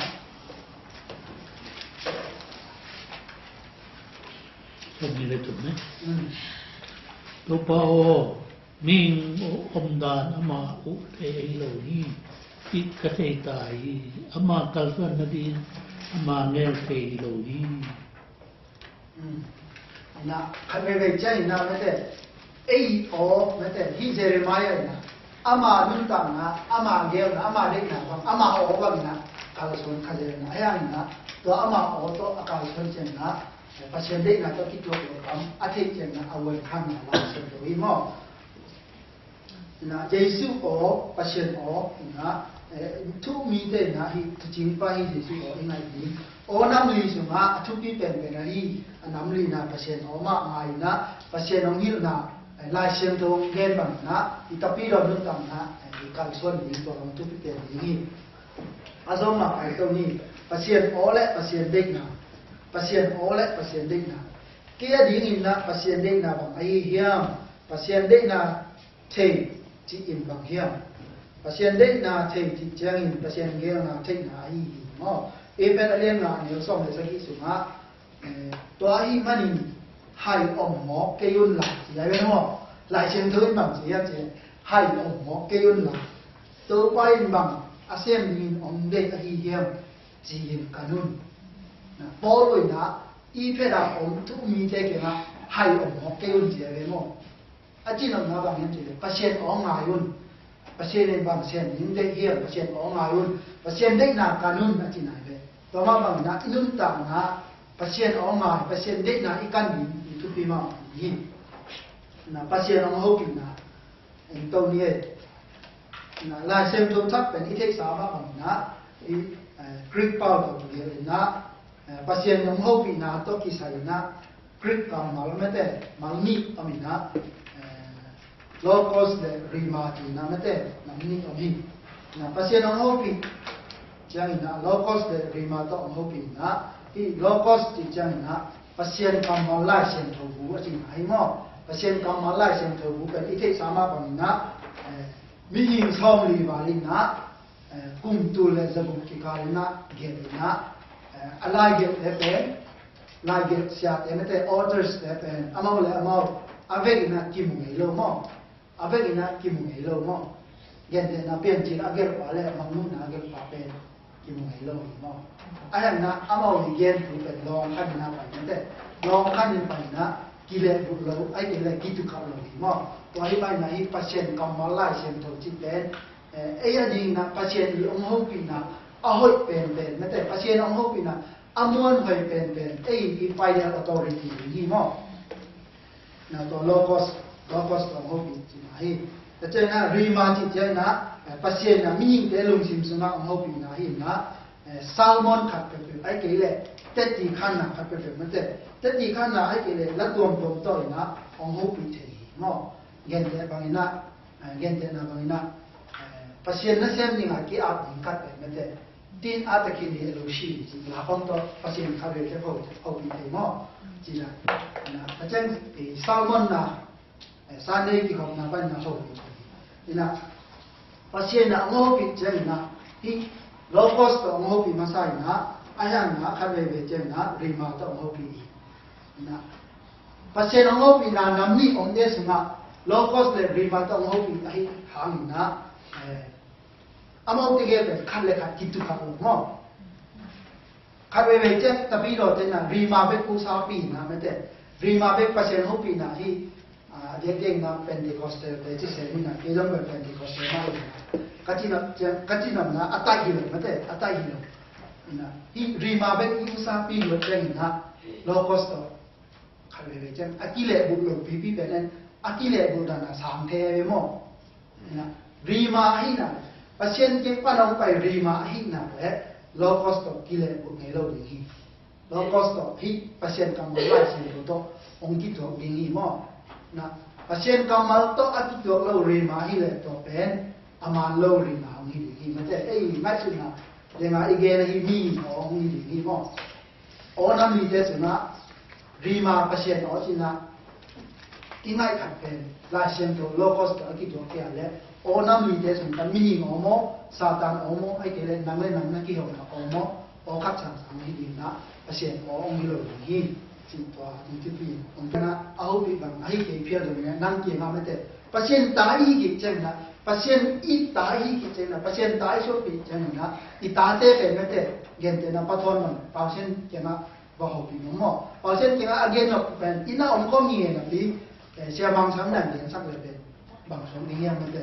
Sawm nih le thum, eh? Mm. Topa aw, mihing omdan ama uh thei lo hi, cih ka thei ta hi. Ama kalsuan nading ama ngel thei lo hi. Mm. Na, khat veivei ciangin a, mate, ei aw, mate, hi Jeremiah in a, ama nuntakna, ama geelna, ama deihna bang, ama aw bangin a kalsuan kha zel in a, a hiangin a, tua ama aw tawh a kalsuan ciangin a, Pasian deihna tawh kituak lo kam a theih ciangin a, a vuan khan a la sia lo hi maw. Na, Jesu aw, Pasian aw, na, eh, thu um mite na hi, tuucingpa hi Jesu aw i ngaih ding. Aw nam li sungah a thupi penpen ahi, a nam lina Pasian aw mah ngai na, Pasian hong hilhna, eh, Lai Siangtho hong gen bang na, i tapidaw nuntakna, eh, i kalsuan ding tua hong thupi pen ding hi. A zom mah pai to ni, Pasian aw le Pasian deihna, Pasian aw le Pasian deihna. Kei a dingin na Pasian deihna bang ahi hiam, Pasian deihna thei cih in bang hiam? Pasian deihna thei cih ciangin Pasian geelna theihna ahi hi maw. Efesa a lian nga a neu sawm le sagih sungah, eh, tua ahih manin hai om mawk kei un la, ci a hi maw. Lai Siangtho in bang ci hiam cih leh, hai om mawk kei un la, Topa in bang a sem dingin hong deih ahi hiam, ci-in kan un. Na, Paul in a, i phet a om thu um mite kiangah hai om mawk kei un ci a hi maw. A cinopna bang hiam cih leh, Pasian aw ngai un. Pasian in bang sem ding deih hiam, Pasian aw ngai un. Pasian deihna kan un a cihna hi ve. Tua mah bangin a i nuntakna Pasian aw ngai, Pasian deihna i kan ding i thupi mah hi. Na, Pasian hong hopihna en to ni e. Na, Lai Siangtho thak pen i theihsa mah bangin a, i, eh, Greek pau tawh kigelh in a, eh, Pasian hong hopihna tawh kisai in a, Greek kammal mate, mal nih om in a, eh, logos le rhema cihna mate, nam nih om hi. Na, Pasian hong hopih ciangin a, logos le rhema tawh hong hopih in a, hih logos cih ciangin a, Pasian kammal Lai Siangtho bu a cihna hi maw. Pasian kammal Lai Siangtho bu pen i theihsa mah bangin a, eh, mihing sawmli val in a, eh, kum tul le zaguk kikal in a gelh in a, eh, a laigelhte pen, laigelh siate mate, authors te pen amau le amau a vek in a kimu ngei lo maw. A vek in a kimu ngei lo maw. Gentehna Piancil a gelhpa le Mangmuhna a gelhpa pen kimu ngei lo hi maw. A hiangin a amau i gen thu pen lawng khat in a pai mate, lawng khat in pai in a kilehbulh lo, ahih kei leh kitukhap lo hi maw. Tua hi mah in a, hih Pasian kammal Lai Siangtho cih pen, eh, ei a dingin a Pasian i hong hopihna a hoih penpen mate, Pasian hong hopihna a muanhuai penpen, ei i final authority hi maw. Na, tua logos, logos tua hong hopih cihna hi. Tua ciangin a rhema cih ciangin a, eh, Pasian in a mihingte lungsim sungah hong hopihna hi in a, eh, sermon khat peuhpeuh ahih kei leh teci khanna khat peuhpeuh mate, teci khanna ahih kei leh la tuamtuam tawh in a hong hopih thei hi maw. Genteh bangin a, eh, gentehna bangin a, eh, Pasian nasem dingin a ki-ap ding khat peuh mate, tin a takin hi a lo si, ci la pang tawh Pasian kha ve te ho, hopih thei maw. Ci la, na, a ciang, eh, sermon na, eh, Sunday kikhopna pan na hopih thei. In a, Pasian in a hong hopih ciangin a, hih logos tawh hong hopih masa in a, a hiangin a khat veivei ciangin a rhema tawh hong hopih hi. In a, Pasian hong hopihna nam nih omte sungah logos le rhema tawh hong hopih ahih hangin a, eh, amau tegel pen khat le khat kitukhap lo maw. Khat veivei ciang tapidaw te in ah Rhema bek pusapi in ah, mate, Rhema bek Pasian hopihna hi. A diakdiak in ah Pentecostal te ci se in ah, kei zong pen Pentecostal mah in ah, ka cih nop ciang, ka cih nopna a taih hi lo, mate, a taih hi lo. In ah hih Rhema bek i pusapi luat ciang in ah Logos tawh khat veivei ciang a kilehbulh lo pipi pen en, a kilehbulh dan a sang thei ve maw? Ina, Rhema ahihna, Pasian kiang pan a hong pai Rhema ahihna le Logos tawh kilehbulh ngei lo ding hi. Logos tawh hih Pasian kammal Lai Siangtho tawh hong kituak ding hi maw? Na, Pasian kammal tawh a kituak lo Rhema hi le tua pen a man lo Rhema hong hi ding hi. Mate, ei ngaihsutna, lenga i gen ahi mi aw hong hi ding hi maw? Aw nam lite sungah Rhema Pasian aw cihna i ngaih khat pen Lai Siangtho Logos tawh a kituak kei a le aw nam lite sung khat mihing aw maw, Satan aw maw, ahih kei le nang le nang na kihona aw maw, aw khat sangsang hi ding na, Pasian aw hong hi lo ding hi. Cih tua hong kipi hong kena a hopih bang ahi kei phial dong na nang kiangah mate, Pasian ta i hi kei ciangin ah, Pasian i ta i hi kei ciangin ah, Pasian ta i suakpih ciangin ah, i tate pen mate, gentehna Pa Thawn bang Pasian kiangah va hopih nung maw? Pasian kiangah a gen nop pen inn ah om khawm hi napi, eh, Sia Mang Sam in a gensak le pen bang suak ding hiam mate?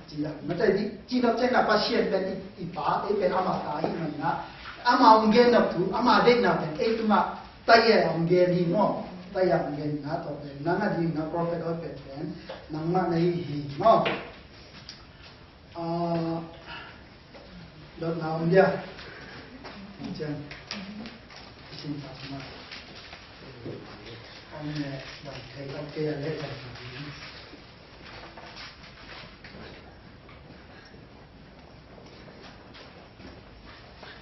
Ci a mate, ci nop ciangin ah Pasian pen i, i pa, ei pen ama ta hi manin ah, ama hong gen nop thu, ama deihna pen ei tungah tai a hong gen hi maw? Tai a hong gen na, tua pen nang a ding na prophet hoih pen pen nangmah na hi hi maw? Ah, dotna om dia. Ciang. Sin ta ma. Om ne, dang thei, ok, le, dang thei.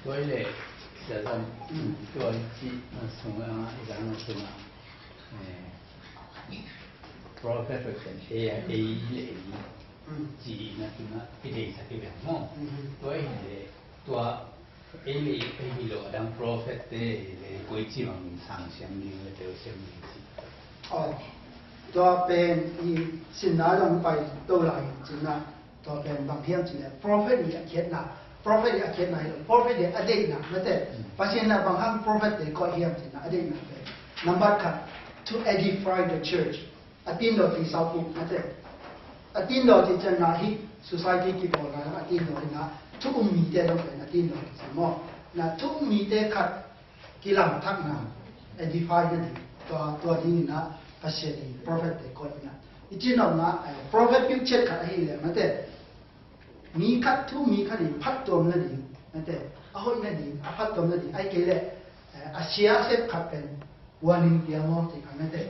Tua hi le, Sia Zam, mm, tua hi ci, ah, sung, ah, i zang sung, ah, eh, prophet pen ei, ei le ei. Mm. Ci na tuna i deihsak i beng maw. Mhm. Tua hi le, tua ei le ei hi lo a dang prophet te le koi ci bang sang siam ding le teu siam ding ci. Oh. Tua pen i sinna zong pai to lai cihna, tua pen bang hiam cih le prophet i a khiatna, prophet i a khiatna hi lo, prophet i a deihna, mate. Mm. Pasian na bang hang prophet te koih hiam cihna a deihna pen. Number khat, to edify the church. A tindaw ti sau puk, mate. A tindaw ti ciang na hi society kibawl na a tindaw hi na thu um mite dong pen a tindaw ti ciang maw. Na thu um mite khat kilamthakna, edify na ding, tua, tua ding in ah Pasian in prophet te koih in ah. I cih nopna, eh, prophet piuchet khat ahi le, mate. Mi khat thu, mi khat in phattuam na ding, mate. A hoih na ding, a phattuam na ding, ahih kei le, eh, a sia a sep khat pen warning piang maw, ci khat mate.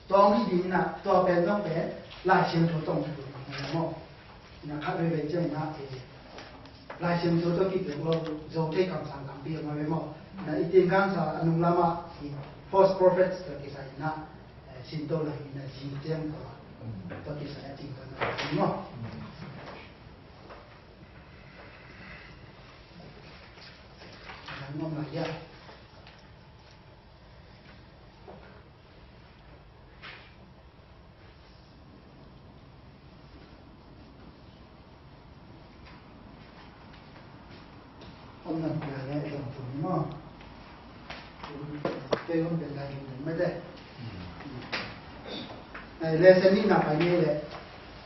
Tua hong hi ding in ah, tua pen zong pen, Lai Siangtho tawh hong hi ding maw. Ina khat veivei ciang ina, eh, Lai Siangtho tawh kituak lo, zo thei kamsang tampi a om a ve maw. Ina i tinkansa a nung lamah, i false prophets tawh kisai ina, eh, sinto lai ina zing ciang tawh, tawh kisai a tinkan a maw. Ina ngom lai ia. Om na pia le dong tu ni maw. Kei om pen lai ding mai de. Ai, lesson nihna pai ni le.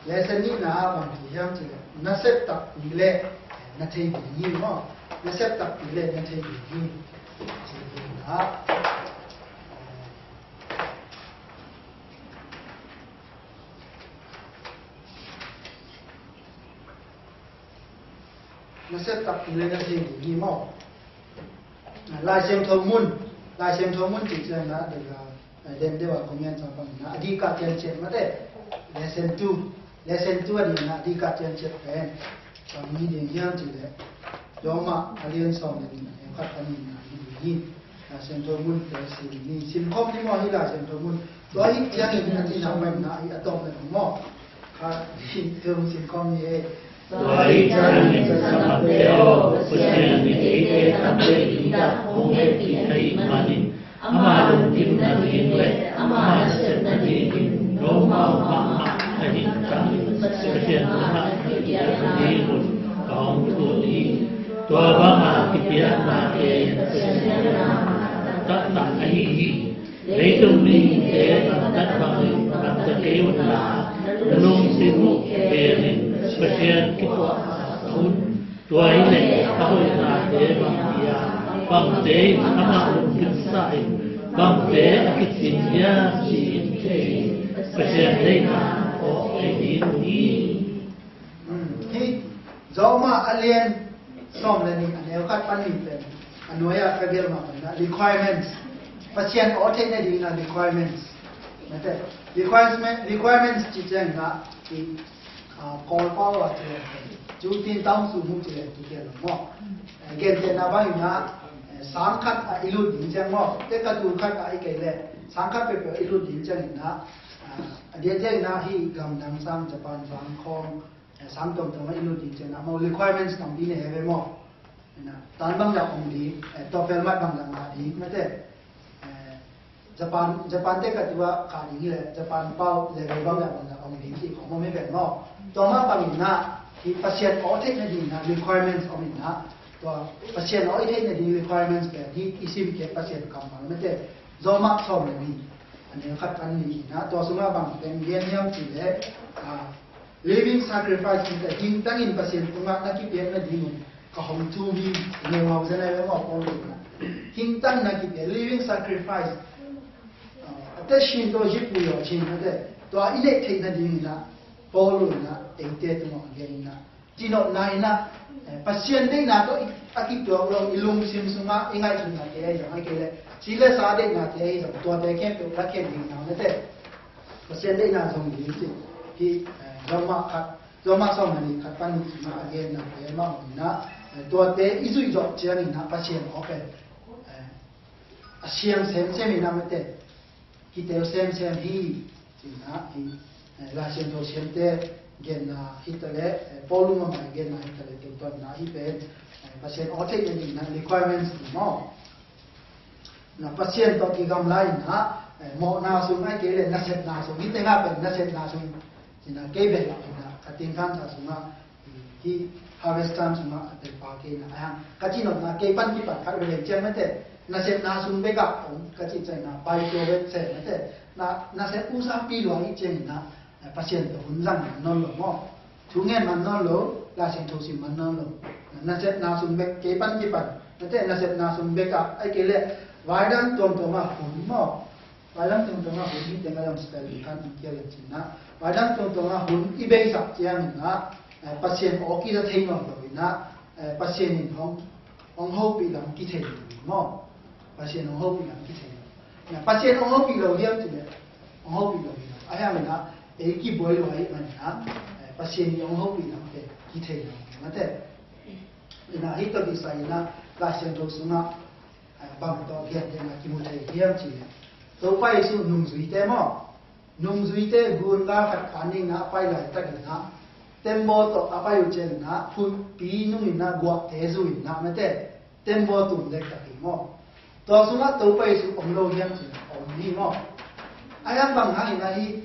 Lesson nihna ah bang ci hiam cih le, na sep takpi le na thei ding hi maw. Na sep takpi le na thei ding hi. Ci ding ah. Na sep takpi le na thei ding hi maw. Lai Siangtho mun, Lai Siangtho mun cih ciang na, dei ka, eh, den deuh a kong ngen ciang bang na, a dih kah ciang ciang mate. Lesson two, lesson two a dih na, a dih kah ciang ciang pen. Bang hi ding hiam cih leh, Roma a lian sawm le nih, a neu khat pan nih na hi ding hi. Lai Siangtho mun te sim ni, sim khawm ni maw hi Lai Siangtho mun. Tua hi ciangin a cihna pai na hi a tawm le maw. Kha hi tum sim khawm ni e. Tua hi ciangin ka sanggam te aw, Pasian in eite tamzaw in hong hehpih ahih manin, ama lungkim nading le ama nasep nadingin nomau mahmah ahih hangin Pasian tungah na kipiak nadingun ka hong thum hi. Tua banga kipiakna pen Pasian in Leitung mite gamtat bangin gamta kei unla, na lungsim uh penin Pasian kituah un. Tua hi leh a hoihnate bang hi a, bangte in amah lungkimsa in, bangte a kicing hiam ci-in thei in, Pasian deihna awk thei ding uh hi. Hih Roma a lian sawm le nih a neu khat pan nih pen a nuai-ah ka gelh mah bangin ah requirements, Pasian aw theih nading in ah requirements, mate, requirement, requirements ci ciangin ah i, ah, Kawl pau ah ci leng, cu tin tawng su mu ci leng tu kia lo maw? Eh, gentehna bangin ah, eh, sang khat ah i lut ding ciang maw, te ka tu khat ah i kei leh sang khat peuhpeuh i lut ding ciangin ah, ah, a diakdiak in ah hih gamdang sang, Japan sang khawng, eh, sang tuamtuam ah i lut ding ciangin ah maw, requirements tampi nei hi ve maw? Ina, tan bang dah ong ding, eh, tua pel mat bang dah ngah ding, mate. Eh, Japan, Japan te ka tu ah kah ding hi leh Japan pau level bang dah bang dah ong ding ci khawng maw, mi pen maw? Tua mah bangin ah hih Pasian aw theih nading in ah requirements om in ah, tua Pasian aw i theih nading requirements pen hih i sim kik Pasian kammal, mate, Roma sawm le nih a neu khat pan nih in ah, tua sungah bang teng gen hiam ci leh, ah, living sacrifice, hingtang in Pasian tungah na kipiak nading un ka hong thum hi, neu ngau zen ai ve maw, Paul in ah. Hingtang na kipiak, living sacrifice. Ah, a te sin to ji pu yo chin, a te tua i neih theih nading in ah Paul in ah eite tungah gen in ah, cinopna in ah, eh, Pasian deihna tawh i, a kituak lo i lungsim sungah i ngaihsutnate ahi zong, ahih kei leh ci le sa deihnate ahi zong, tuate khempeuh lakkhiat ding in ah, mate, Pasian deihna zong ding ci. Hih, eh, Roma khat, Roma sawm le nih khat pan nih sungah a gennate mah om in ah, eh, tuate i zuih zawh ciangin ah Pasian aw pen, eh, a siang semsem in ah, mate, kiteu semsem hi, ci-in ah, hih, eh, Lai Siangtho siamte genna hi ta leh, eh, Paul lungmamai genna hi ta leh, teutuanna hih pen, eh, Pasian aw theih nading in ah requirements hi maw? Na Pasian tawh kigamla in ah, eh, mawhna sung ahih kei leh nasepna sung, hih tengah pen nasepna sung, ci-in ah kei bel ah in ah ka tingkang sa sungah, hih harvest time sungah a tel pa kei in ah, ahi hang ka cinopna kei pan kipan khat ve leng ciang, mate, nasepna sung bekah om ka cih ciangin ah pai tua bek se, mate, na, nasep usapi lua i ciangin ah, eh, Pasian tawh hun zang man nawn lo maw? Thu ngen man nawn lo, Lai Siangtho sim man nawn lo. Nasepna sung bek kei pan kipan, mate, nasepna sung bekah, ahih kei leh vaidang tuamtuam ah hun maw? Vaidang tuamtuam ah hun, hih teng a lam spell ding khan in kia le cin ah, vaidang tuamtuam ah hun i beisak ciangin ah, eh, Pasian aw kiza thei nawn lo in ah, eh, Pasian in hong, hong hopih lam kithei lo maw? Pasian hong hopih lam kithei lo. Na Pasian hong hopih lo hiam ci leh, hong hopih lo hi lo. Ahi hangin ah ei kibuai lua ahih manin ah, eh, Pasian in hong hopih lam pen kithei lo, mate. In ah hih tawh kisai in ah Lai Siangtho sungah, eh, bang tawh gentehna kimu thei hiam ci leh, Topa Jesu nungzuite maw? Nungzuite gun gal khat khan dingin ah a pai laitakin ah, tembaw tawh a pai uh ciangin ah, phutpi nungin ah guahte zu in ah, mate, tembaw tum dektak hi maw? Tua sungah Topa Jesu om lo hiam ci leh om hi maw? Ahi hang bang hangin ah hih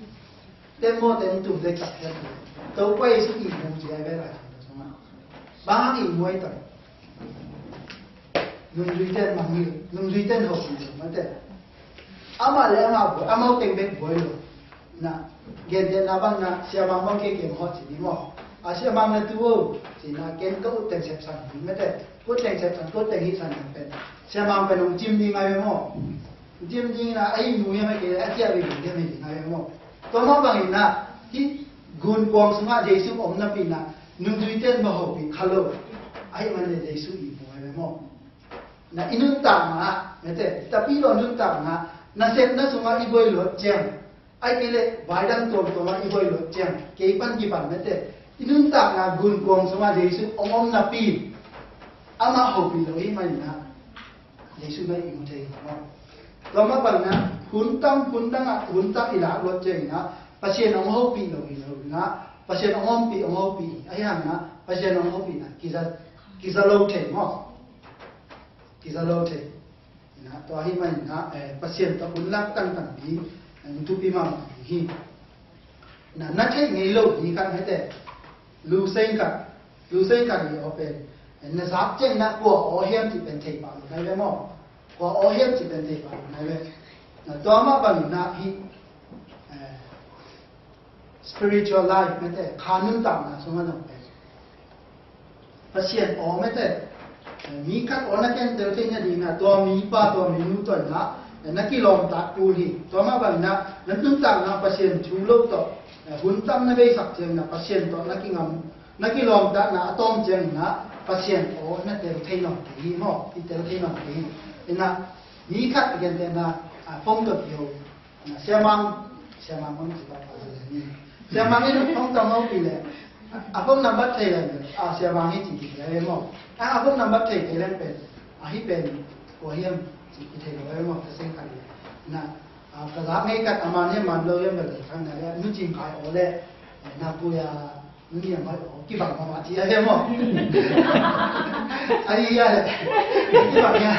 tembawte hong tum dektak hiam ci leh, Topa Jesu ihmu ci ai ve Lai Siangtho sungah. Bang hang ihmu ai tam? Nungzuite in mangngilh, nungzuite in hopih lo, mate. Amah le amah buai, amau teng bek buai lo. Na, gentehna bang na, siamang bang kei kem hawh ci ni maw? A siamang na tu o, ci na, ken ka ut teng sep san ni, mate. Ka ut teng sep san, ka ut teng hih san ni pen. Siamang pen hong cim ding ai ve maw? Hong cim ding na, a ihmu hiam ahih kei leh a ciah vei ding hiam hi ding ai ve maw? Tua mah bangin na, hih gunkuang sungah Jesu om napi na, nungzuite in va hopih kha lo. Ahih man leh Jesu ihmu ai ve maw? Na i nuntakna, mate, tapi lo nuntakna, nasepna sungah i buai luat ciang, ahih kei leh vaidang tuamtuam ah i buai luat ciang, kei pan kipan, mate, i nuntakna gunkuang sungah Jesu hong om napi, amah hopih lo ahih manin ah, Jesu na ihmu thei hi maw? Tua mah bangin ah, hun tam, hun dang ah, hun tam i lak luat ciangin ah, Pasian hong hopih lo hi lo in ah, Pasian hong ompih, hong hopih hi. Ahi hangin ah, Pasian hong hopihna kiza, kiza lo thei maw? Kiza lo thei. Ina, tua ahih manin ah, eh, Pasian tawh hun lak tangtang ding, eh, thupi mahmah ding hi. Na, na theih ngei lo ding khat, mate. Luseng khat, luseng khat i aw pen, eh, na zak ciangin ah kua aw hiam cih pen thei pah lo nai ve maw? Kua aw hiam cih pen thei pah lo nai ve. Na tua mah bangin ah hih, eh, spiritual life mete, kha nuntakna sungah zong pen Pasian aw mete, eh, mi khat aw na kentel theih nadingin ah tua mipa, tua minu tawh in ah, eh, na kilawmtat kul hi. Tua mah bangin ah na nuntakna Pasian thu lo tawh, eh, hun tam na beisak ciangin ah Pasian tawh na kingam, na kilawmtatna a tawm ciangin ah Pasian aw na tel thei nawn kei hi maw, i tel thei nawn kei hi. In ah mi khat i gentehna, ah, phone tawh kiho. Siamang, siamang hong ci pah pah le ni. Siamang in hong tawng hong pi le. A phone number thei le, a siamang hi ci kithei le maw. A phone number thei thei le pen. A hi pen kua hiam ci kithei lo le maw. Ka seng khat le. Na, a ka za ngei khat a man hiam man lo hiam le khang na le. Nu Cing Khai aw le. Na kuya Nu Niang Hoih aw, kibang mahmah ci a hiam maw? Ahi a le. Kibang hia.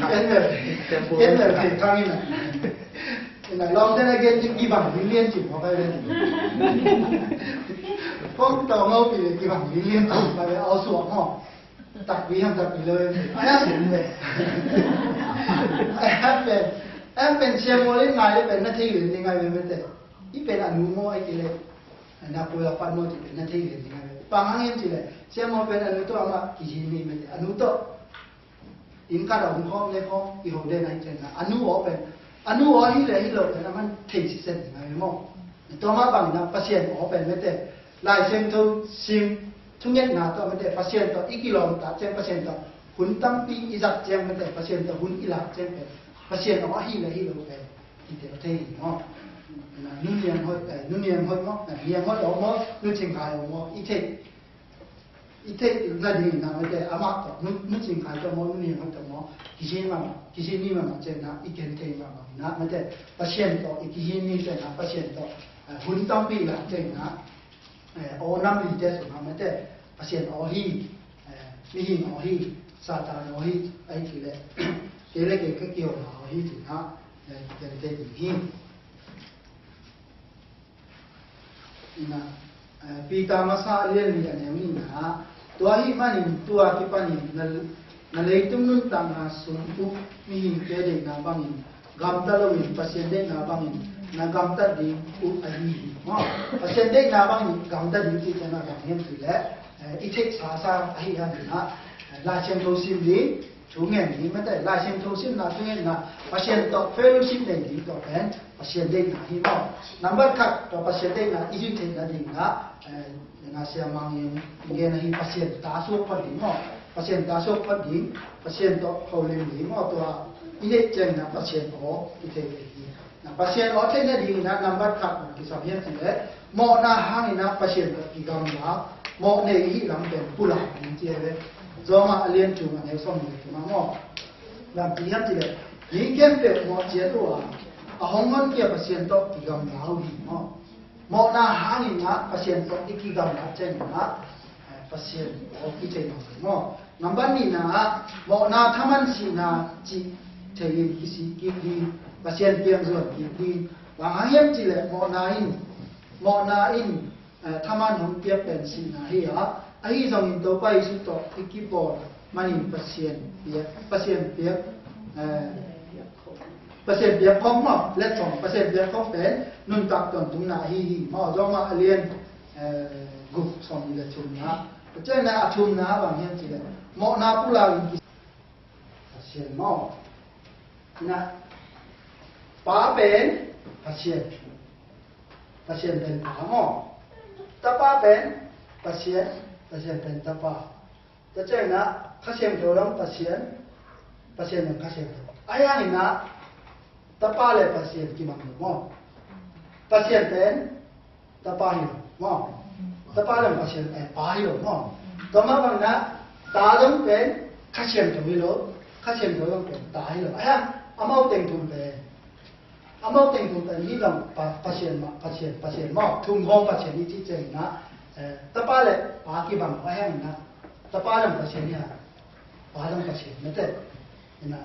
Ken le. Ken le thei kang in a. In a lawm ten a gen ci kibang lianlian ci maw kai le. Kong tawng aw pi le kibang lianlian ci maw kai le aw suak maw? Takpi hiam takpi lo hiam. Ai a sum le. Ai a pen. Ai a pen siam maw le ngai le pen na thei le ni ngai le mete. I pen a nu maw ai ki le. Na pui a pan maw ci pen na thei lian ding a ve. Bang hang hiam ci le, siam maw pen a nu tawh amah kihin ni mete, a nu tawh inn khat a hong khawm le khawm i ho den ahi ciangin a nu aw pen, a nu aw hi le hi lo pen a man thei sisen ding a ve maw. Tua mah bangin a Pasian aw pen mete, Lai Siangtho sim thungetna tawh mete, Pasian tawh i kilawmtat ciang, Pasian tawh hun tampi i zat ciang mete, Pasian tawh hun i lak ciang pen Pasian aw ahi le hi lo pen i tel thei hi maw. Na, Nu Niang Hoih, eh, Nu Niang Hoih maw, na, Niang Hoih aw maw, Nu Cing Khai aw maw, i theih, i theih nading na mete, amah tawh, Nu, Nu Cing Khai tawh maw, Nu Niang Hoih tawh maw, kihin mahmah, kihin ni mahmah ciang na, i gen thei mahmah na mete, Pasian tawh i kihin ni ciang na, Pasian tawh, eh, hun tampi lak ciang na, eh, aw nam lite sungah mete, Pasian aw hi, eh, mihing aw hi, Satan aw hi, ai ki le, kei le kei ka kiho aw hi ci na, eh, gen thei ding hi. Ina, eh, Peter masa a lian li a neu nihna, tua ahih manin tua kipanin na, na leitung nuntakna sung uh mihingte deihna bangin gamta loin Pasian deihna bangin na gamta ding uh ahi hi. Maw, Pasian deihna bangin gamta ding cih ciang a bang hiam cih leh, eh, i theihsa sa ahi a, eh, Lai Siangtho sim ding, thu ngen ding mete, Lai Siangtho simna, thu ngenna, Pasian tawh fellowship nei ding tawh pen Pasian deihna hi maw. Number khat tawh Pasian deihna i zuih theihna dingin ah, eh, na siamang in ngen ahi Pasian ta suak phot ding maw. Pasian ta suak phot ding, Pasian tawh holim ding maw, tua i neih ciangin ah Pasian aw i thei thei hi. Na Pasian aw theihna dingin ah number khat na kisam hiam cih leh mawhna hangin ah Pasian tawh kigamla, mawh nei i hih lam pen pulak ding ci hi ve. Rom a lian thum a neu sawm le thum ah maw. Bang ci hiam cih leh mi khempeuh mawh ciat uh a, a hong honkhia Pasian tawh kigamla uh hi maw. Mawhna hangin ah Pasian tawh i kigamla ciangin ah, eh, Pasian aw i thei nawn hi maw. Number nihna ah mawhna thaman sihna cih thei in kisih kik ding, Pasian piang zuan kik ding. Bang hang hiam cih leh mawhna in, mawhna in, eh, thaman hong piak pen sihna hi a, ahi zongin Topa Jesuh tawh i kipawl manin Pasian piak, Pasian piak, eh, Pasian piak khong maw, letsong Pasian piak khong pen nuntak tawntungna ahi hi maw. Rom a lian, eh, guk sawm le thumna. Tua ciangin a thumna bang hiam cih leh mawhna pulak in ki Pasian maw. Na, Pa pen Pasian, Pasian pen Pa maw. Tapa pen Pasian, Pasian pen Tapa. Tua ciangin ah Kha Siangtho zong Pasian, Pasian zong Kha Siangtho. Ahi hangin ah Tapa le Pasian kibang lo maw. Pasian pen Tapa hi lo maw. Tapa le Pasian, eh, Pa hi lo maw. Tua mah bangin ah Ta zong pen Kha Siangtho hi lo, Kha Siangtho zong pen Ta hi lo. Ahi hang amau teng thum pen Amau teng tung pen hi zong Pa, Pasian mah, Pasian, Pasian maw, thum khawng Pasian i cih ciangin ah, eh, Tapa le Pa kibang lo, ahi hangin ah Tapa zong Pasian hi a, Pa zong Pasian mete. Ina,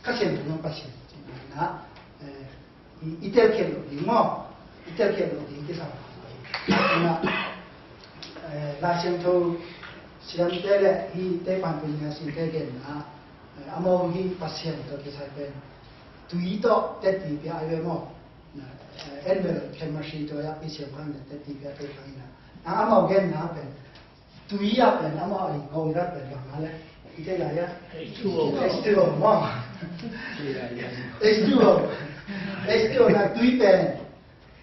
Kha Siangtho zong Pasian. Ina, eh, i, i telkhiat loh ding maw, i telkhiat loh ding kisam. Ina, eh, Lai Siangtho siamte le hih Tedim Pan Pin Nia sinte genna, eh, amau hih Pasian tawh kisai pen tui tawh tetti pia ai ve maw. Na, eh, envelope khen masi tawh yak i siam khan na tetti pia te khan ina. Na amau genna pen tui a pen amau ai kong rat pen bang a le. I te la ya. H two O. H two O maw. H two O. H two O na tui pen.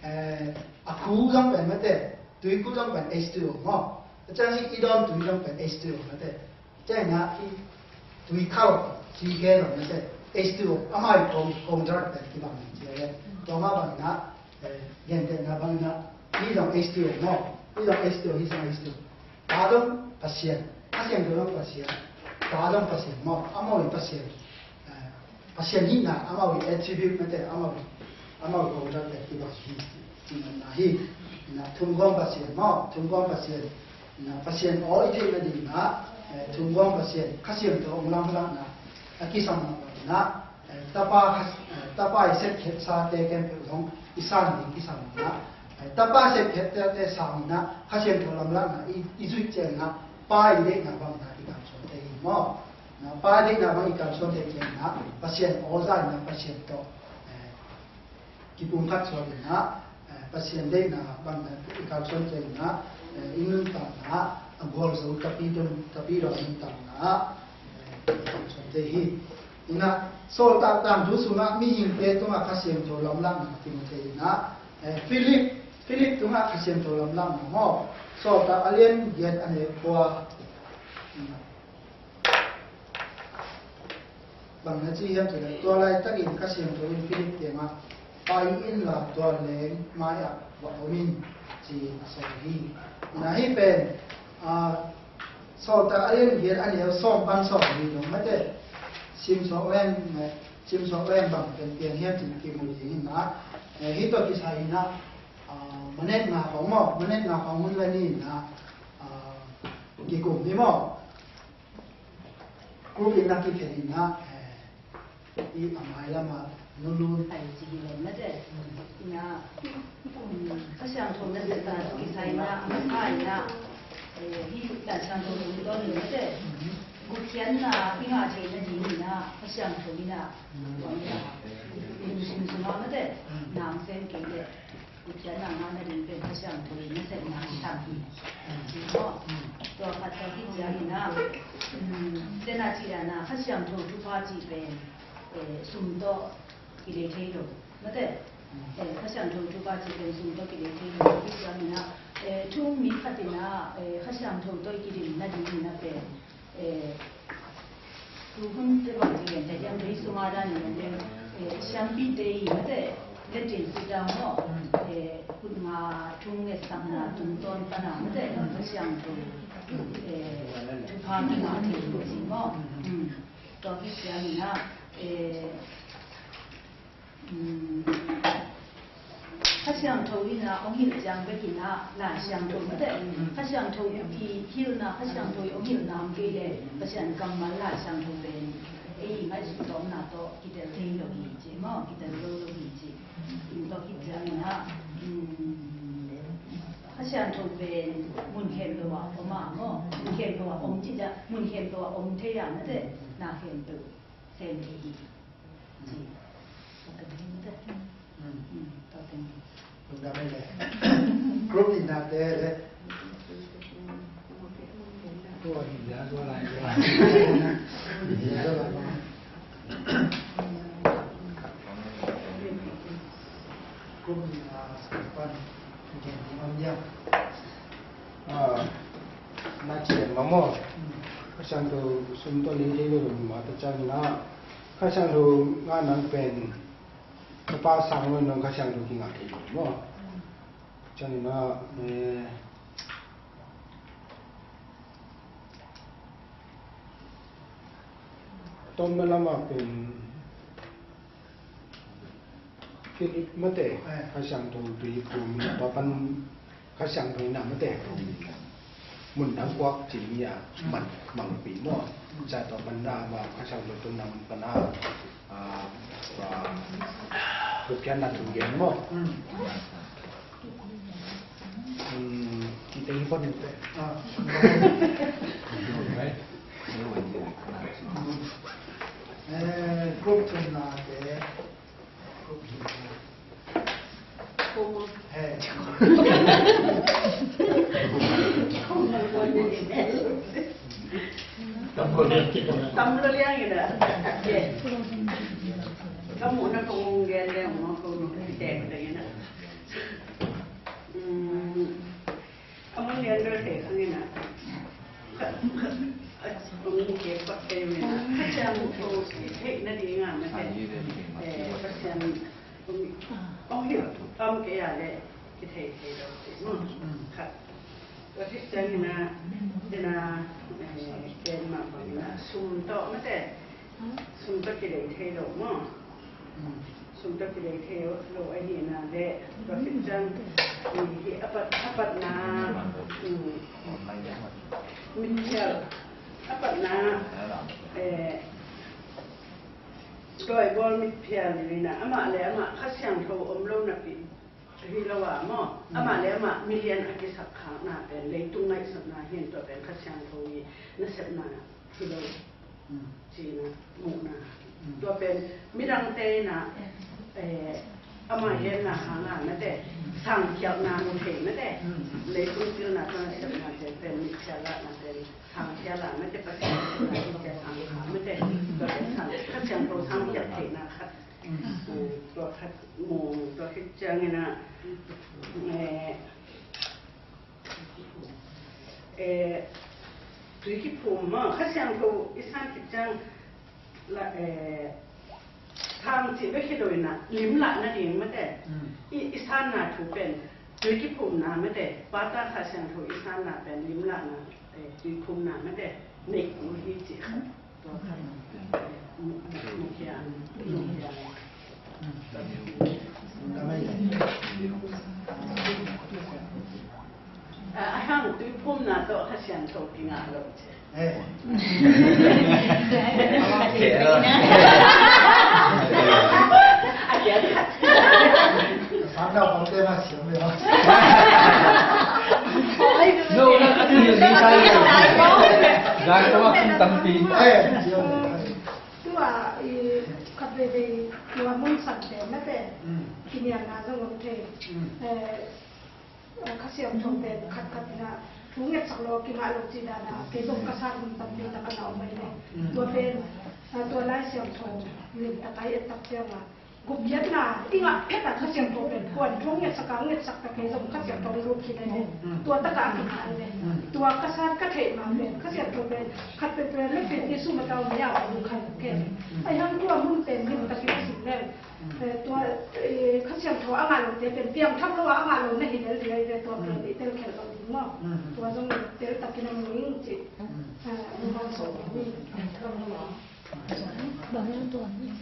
Eh, a khu zong pen mate, tui khu zong pen H two O maw. A ciang i, i dawn tui zong pen H two O mate. Ciang na i tui khau ci ke lo mate. H two O, amau i kong, kong jar pen kibang ci le. Tua ma bang na, eh, gen te na bang na, i zong H two O maw. I zong H two O, i zong H two O. Ta dong Pasian, Kha Siangtho dong Pasian, Ta dong Pasian maw, amau i Pasian, eh, Pasian hihna, amau i attribute mate, amau, amau i kong jar te kibang hi, ci man na hi, na thumgawng Pasian maw, thumgawng Pasian, na Pasian aw i theihna ding na, eh, thumgawng Pasian, Kha Siangtho hong lamlahna, a kisam na, eh, Tapa, eh, Tapa i sepkhiat sate khempeuh zong i san ding kisam na, eh, Tapa sepkhiat te, te sang na, Kha Siangtho lamlahna i, i zuih ciang na, Pa i deihna bang na i kalsuan te hi maw. Na, Pa i deihna bang i kalsuan te ciang na, Pasian aw za na, Pasian tawh, eh, kipumkhat suak in na, eh, Pasian deihna bang na i kalsuan ciang na, eh, i nuntakna a gualzo Tapidaw, Tapidaw nuntakna, eh, i kalsuan te hi. Ina, Sawltak Tangthu sungah mihingte tungah Kha Siangtho lamlahna Timothy ina, eh, Philip, Philip tungah Kha Siangtho lamlahna maw. Sawltak a lian giat a neu kua. Ina. Bang na ci hiam cih leh, tua laitakin Kha Siangtho in Philip kiangah, "Pai inla tua leng mai-ah va om in," ci-in a sawl hi. Ina hih pen, ah, Sawltak a lian giat a neu sawm pan sawm li dong mate. Sim sawm leng, eh, sim sawm leng bang pen piang hiam cih kimu ding ina. Eh, hih tawh kisai ina, ah, manet nga khawng maw, manet nga khawng hun la ni ina, ah, kikum ni maw. Group in na kikhen in na, eh, i a mai lamah nulun. Ai, ci hi lo na te. Ina, um, Kha Siangtho na te ta kisai na, a masa ina, eh, hi Lai Siangtho tungtawn in na te. Gupkhiatna i ngah theihna ding ina, Kha Siangtho ina, lungsim sungah na te, nang sem kei le. Gupkhiatna ngahna ding pen Kha Siangtho in nasepna i tam hi. Ci maw? Tua khat tua khit ciangin ah, um, tena ci dan ah Kha Siangtho thupha cih pen, eh, sum tawh kilei thei lo. Mate? Eh, Kha Siangtho thupha cih pen sum tawh kilei thei lo. Tua khit ciangin ah, eh, thu-um mi khat in ah, eh, Kha Siangtho tawh i kidim nading in ah pen, eh, tu hun te bang ci gen te hiam, te hi sung a dan in te, eh, siampite i mate, Latin sit down maw, eh, khut nga thung ngetsak na tungtawn pan a mate, Kha Siangtho, eh, thupha kingah thei lo ci maw. Mm. Tua khit ciangin ah, eh, Um, Kha Siangtho in ah hong hilh ciang bek in ah Lai Siangtho mate. Kha Siangtho i hilhna, Kha Siangtho i hong hilhna om kei leh Pasian kammal Lai Siangtho pen ei ngaihsut tawmna tawh kitel thei lo hi ci maw, kitel lo lo hi ci. Tua khit ciangin ah, um, Kha Siangtho pen mun khempeuh ah om a maw, mun khempeuh ah om ci ciang, mun khempeuh ah om thei a mate, na khempeuh sem thei hi. Group in na te le. Tua hi ya, tua lai, tua lai. Group in na pan. Ah, na ci en mah maw. Kha Siangtho sum tawh lei thei lo mah ta ciangin ah, Kha Siangtho ngah nang pen Tapa sang lo in nong Kha Siangtho kingah thei lo maw. Ciangin ah, eh, tawmna lamah pen Philip mate, eh, Kha Siangtho tui kum in a, tua pan Kha Siangtho in a mate, mun dang kuak ci ding hi a, man, mangpih maw. Ca tua pan na, ma Kha Siangtho tun na mun pan a, a, a, Gupkhiatna thu gen maw. Hmm, kita hi pon te. Ah. Eh, group thumna te. Tam lo liang ina. Kamu na kong gen le mo ko no te ko ina. A mun lian bel thei khang ina. A mun ke pak thei ina. Kha ciang ko thei na ding a mate. Eh, Pasian ong hi, om kei a le kithei thei lo te maw. Khat. Tua khit ciang ina, ina, eh, ken mah bang ina sum tawh mate. Sum tawh kilei thei lo maw. Sum tawh kilei thei lo ahi ina le. Tua khit ciang, eh, hi a pat, a patna, mm, mitphial, a patna, eh, Dawi bawl mitphial ni ina, amah le amah Kha Siangtho om lo napi hi lo a maw. Amah le amah milian a kisak khakna pen leitung ngaihsutna hi in, tua pen Kha Siangtho i nasepna hi lo. Cina muhna. Tua pen midangte ina, eh, amah genna hanga mate, sangkhialhna mu thei mate. Leitung pilna tawh nasepna pen, pen mitphial lahna pen sangkhial a mate, Pasian nasepna pen sangkhial mate. Tua pen sang, Kha Siangtho sangkhial theihna khat. Eh, tua khat mu, tua khit ciang ina, eh, eh, tui kiphum maw, Kha Siangtho i san khit ciang la, eh, sang cih bek hi lo ina, lim lah nading mate. I, i sanna thu pen tui kiphumna mate, pata Kha Siangtho i sanna pen lim lahna, eh, tui phumna mate, nei kul hi cih khat. A hang tui phumna tawh Kha Siangtho kingah lo ci. Eh. A kian khat. Sang dau pang te ma siam le. No, no, a tui ni sai le. Gai ko a kum tampi. Eh, siam le. Tua i khat veivei tua mun san te mate. Kinialna zong om thei. Eh, Kha Siangtho pen khat khat ina thu ngetsak lo, kingah lo ci dan a, kei zong ka san hun tampi tak a na om mai le. Tua pen, tua Lai Siangtho lim tak a i et tak ciang a, gupkhiatna i ngah phet a Kha Siangtho pen kuan thu ngetsak a, ngetsak tak kei zong Kha Siangtho lut khin a le. Tua tak a kingah a le. Tua ka san ka theih ma pen Kha Siangtho pen khat pen pen le pen Jesu Matthai a om a, tua khat pen. Ahi hang tua mun pen lim tak i sim le. Eh, tua, eh, Kha Siangtho a ngah lote pen piangthak lo a, a ngah lo na hi lel hi lel ve, tua pen i telkhialh lo ding maw. Tua zong tel takin a mu ing ci. Ah, a mu man sawm ding.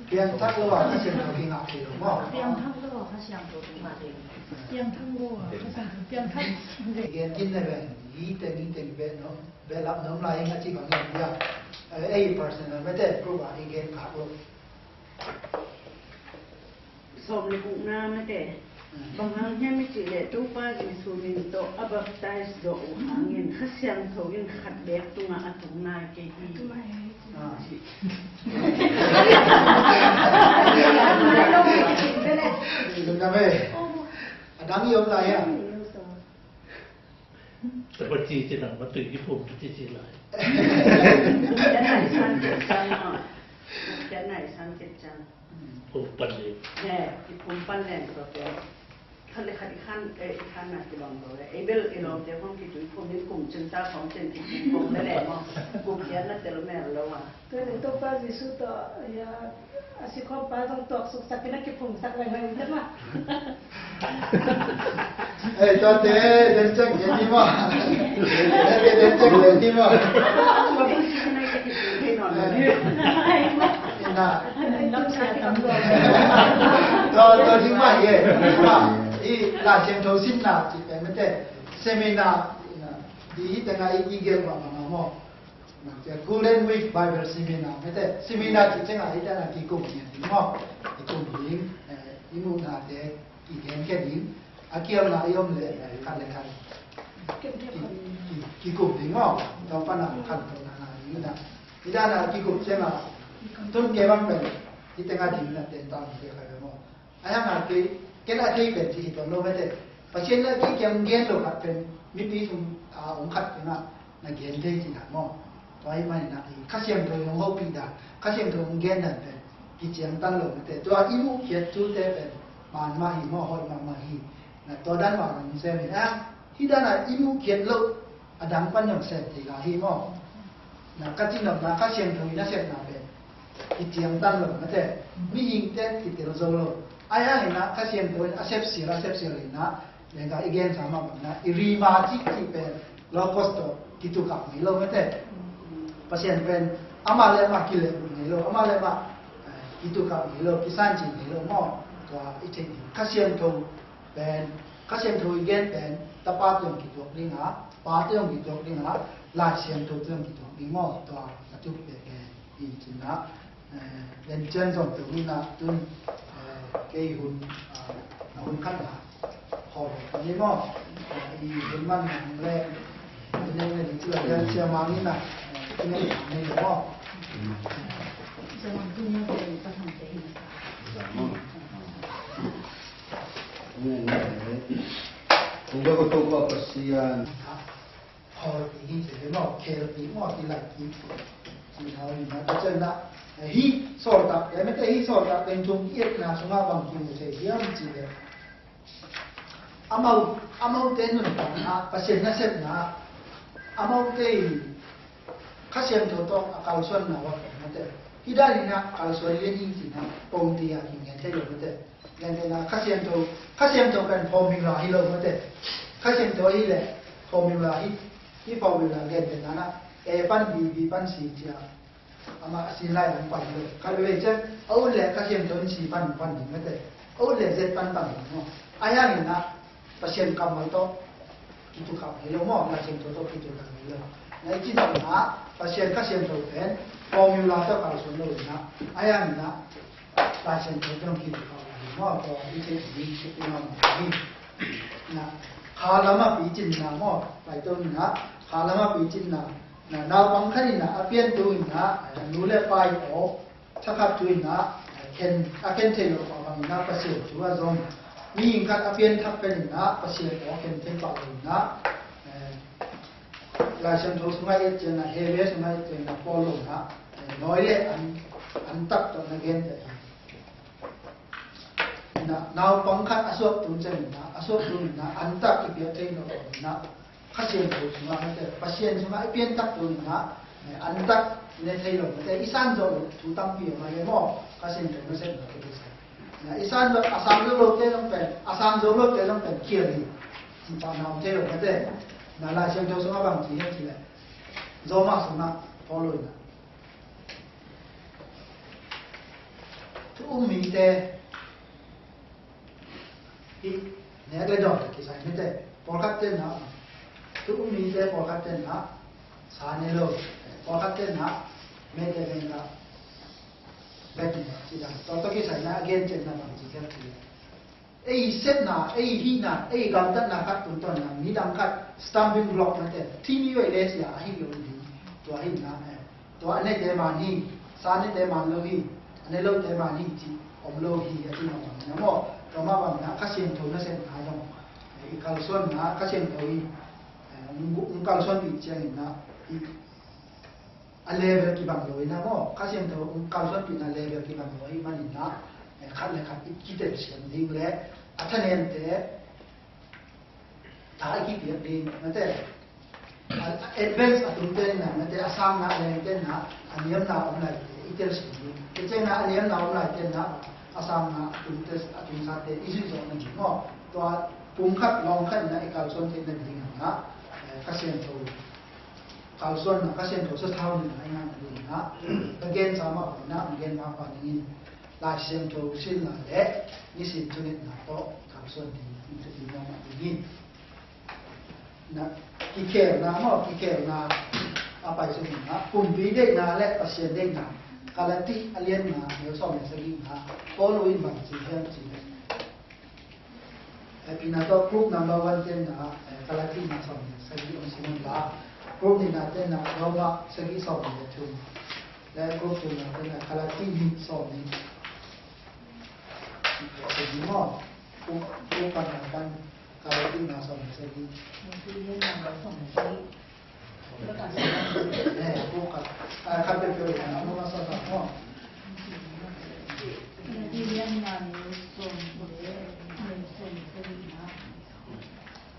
Piangthak lo a Kha Siangtho kingah thei lo maw. Piangthak lo a Kha Siangtho kingah thei lo. Piangthak lo a Kha Siangtho, piangthak. Gen khin le ve, i teng, i teng ve no. Ve lap nom lai ing a ci bang gen dia. Eh, ei personal mate group a i gen khak lo. Sawm le gukna mate. Bang hang hiam i cih leh Topa Jesu min tawh a baptize zawh uh hangin Kha Siangtho in khat beek tungah a tung nai kei hi. Ah. Lungdam e. A dang i om lai a. Tapa ci ci nang ma tui kiphum ci ci lai. Kian nai san kian cang. Kian nai san kian cang. Phum pan le. He, kiphum pan le tua pia. Khat le khat i khan, eh, i khan na kilawm lo le. Ei bel i lawmte khong kitui phum in kum cin ta khong cin kiphum phum le le mo. Kum kian na tel mel lo a. Tua leh Topa Jesu tawh, ia, a si khawmpa zong tuaksuk sak in a kiphumsak lengmang te mah. Ei, tuate, den cek gen ni maw? Tuate, den cek gen ni maw? Ina. Tua, tua ding mah, ia. I Lai Siangtho simna cih pen mate, seminar, ina. Di tengah i, i gel mah mah maw. Golden Week Bible Seminar mate, seminar cih ciangin i tana kikum ngiat ding maw? Kikum ding, eh, i muhnate kigenkhia ding, a kialna i om leh, eh, khat le khat ki, ki, kikum ding maw? Tua pana khantohna ngah ding na. I tana kikum ciangin, tun kei bang pen i tengah ding na ten tang kei khat maw? A hang a kei, ken a thei pen ci hi tuan lo mate. Pasian in a kiang gen lo khat pen mipi sung a om khat pen a na gen thei cih na maw. Tua ahih manin a Kha Siangtho in hong hopih dan, Kha Siangtho hong gen dan pen kiciangtan lo mate. Tua i muhkhiat thute pen man mah hi maw, hoih mahmah hi. Na tua dan mah hong sem hi a, hih dan a i muhkhiat loh a dang pan zong sem thei lai hi maw. Na ka cihnopna Kha Siangtho in a sepna pen kiciangtan lo mate. Mihingte kitel zo lo. Ahi hangin a Kha Siangtho in a sepsial a sepsial in a, lengka i gensa mah bangin a i rhema cihcih pen Logos tawh kitukah ngei lo mate. Pasian pen amah le amah kilehbulh ngei lo, amah le amah, eh, kitukah ngei lo, kisancin ngei lo maw. Tua i theih ding Kha Siangtho pen, Kha Siangtho i gen pen Tapa tawh kituak ding a, Pa tawh kituak ding a, Lai Siangtho tawh kituak ding maw. Tua a tuk pek e. I cin a, eh, len cian zong tuk in a tun, eh, kei hun, ah, na hun khat na hol ni maw. Eh, i hun man na hong le, i neng le ni cila len cian mang in a, eh, i neng mang ni maw. Kong bia ko Topa Pasian. Hawlpih hi ci ve maw, khelpih maw, kilaipih. Ci hau hi na, tua ciang na, hih sawltak, eh, mete hih sawltak pen tung i etna sungah bang kimu thei hiam ci ve. Amau, amaute nuntakna, Pasian nasepna, amaute Kha Siangtho tawh a kalsuanna uh a pom mate. Hih dan in a kalsuan lian hi ci na, pom ti a kingen thei lo mate. Gentehna Kha Siangtho, Kha Siangtho pen formula hi lo mate. Kha Siangtho hi le formula hi, hih formula gentehna na, A pan B, B pan C ci a, amah a sin lai lam pan hi lo. Khat veve ciang a ut le Kha Siangtho in C pan pan ding mate. A ut le Z pan pan ding maw. Ahi hangin a Pasian kammal tawh kitukah ngei lo maw, Lai Siangtho tawh kitukah ngei lo. Na i cih dan a Pasian Kha Siangtho pen formula tawh kalsuan lo in a, ahi hangin a Lai Siangtho tawh kitukah ngei lo maw, tua i cih ding i cih ding maw. Na kha lam a picinna maw, pai to in a kha lam a picinna, na naupang khat in a a piantu in a nu le pa i aw thakhat tu in a khen, a khen thei lo mah bangin a Pasian thu a zong. Mihing khat a pianthak pen in a Pasian aw khen thei pah lo in a, eh, Lai Siangtho sungah i et ciang a, Hebrew sungah i et ciang a, Paul lo in a, eh, nawi le an, an tak tawh na gen te hi. In a naupang khat a suak tun ciang in a, a suak tun in a an tak i piak thei lo in a, Kha Siangtho sungah mate, Pasian sungah i pianthak tun in a, eh, an tak ne thei lo mate, i san zo lo thu tampi a mai le maw, Kha Siangtho nasepna te kisa. Na i san zo, a sang zo lote zong pen, a sang zo lote zong pen khial hi. Cih pa na om thei lo mate. Na Lai Siangtho sungah bang ci hiam ci le, Roma sungah Paul in a thu um mite, hih nek le dawn kisai mite pawlkhat tenna, thu um mite pawlkhat tenna sa ne lo, pawlkhat tenna mete venna bet ne ci dan. Tua tawh kisaina a gen cianna bang ci hiam ci le, ei sepna, ei hihna, ei gamtatna khat tungtawn na midang khat stumbling block na te, thimi vei le sia a hih lo ding. Tua hihna, eh, tua a nete man hi, sa nete man lo hi, a ne lote man hi ci om lo hi a ci mah bang na maw. Tua mah bang na Kha Siangtho nasepna zong, eh, i kalsuanna Kha Siangtho hi, eh, hong, hong kalsuanpih ciangin na i a level kibang lo in a maw, Kha Siangtho hong kalsuanpihna level kibang lo ahih manin a, eh, khat le khat i kitelsiam ding le a thanente tha i kipiak ding mate. A, a advance a tungte in a mate, a sangna a lengte in a, a niamna om laite i telsiam ding. Kei ciangin a niamna om laite in a, a sangna a tungte, a tungsate i zuih zawh nading maw. Tua pum khat lawng khat in a i kalsuan theih nading in a, eh, Kha Siangtho kalsuanna, Kha Siangtho sathau nihna i ngahna ding in a, ka gensa mah bangin a, hong gen mah bangin Lai Siangtho silna le nisim thungetna tawh kalsuan ding in ka ti mah bangin. Na, kikhelna maw, kikhelna a pai sung in a, pumpi deihna le Pasian deihna, Galati a lian nga, neu sawm le sagih nga, Paul in bang ci hiam ci le, eh, pina tawh group number one tenna, eh, Galati nga sawm le sagih hong sim un la, group nihna tenna, Roma sagih sawm le thum, le group thumna tenna, Galati nih sawm nih. Sagih maw, group, group pan, pan, Kawkna sawm le sagih. Eh, kawkna. Ah, khat peuhpeuh in a masa sa maw.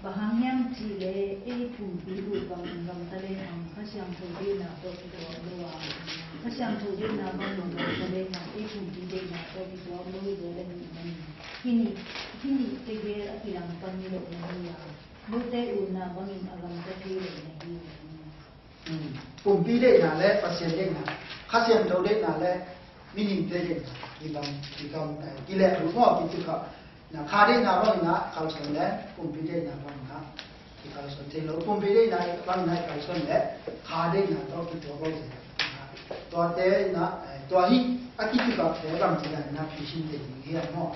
Bang hang hiam cih leh ei pumpi uh bangin gamta lehang Kha Siangtho deihna tawh kituak lo a, Kha Siangtho deihna bangin gamta lehang ei pumpi deihna tawh kituak lo hi zaw leh hi manin, hih nih, hih nih tegel a kilangpan hi lo na hi a, note utna bangin a gamta thei lo na hi. Um, pumpi deihna le Pasian deihna, Kha Siangtho deihna le miningte deihna, i bang, i kam, eh, kileh uh maw, kici kha. Na kha deihna bangin a kalsuan le pumpi deihna bangin a kikalsuan thei lo. Pumpi deihna bangin a i kalsuan le kha deihna tawh kituak lo hi. Tuate in a, eh, tua hi a kici kha te bangci dan in a phisin thei ding hi a maw.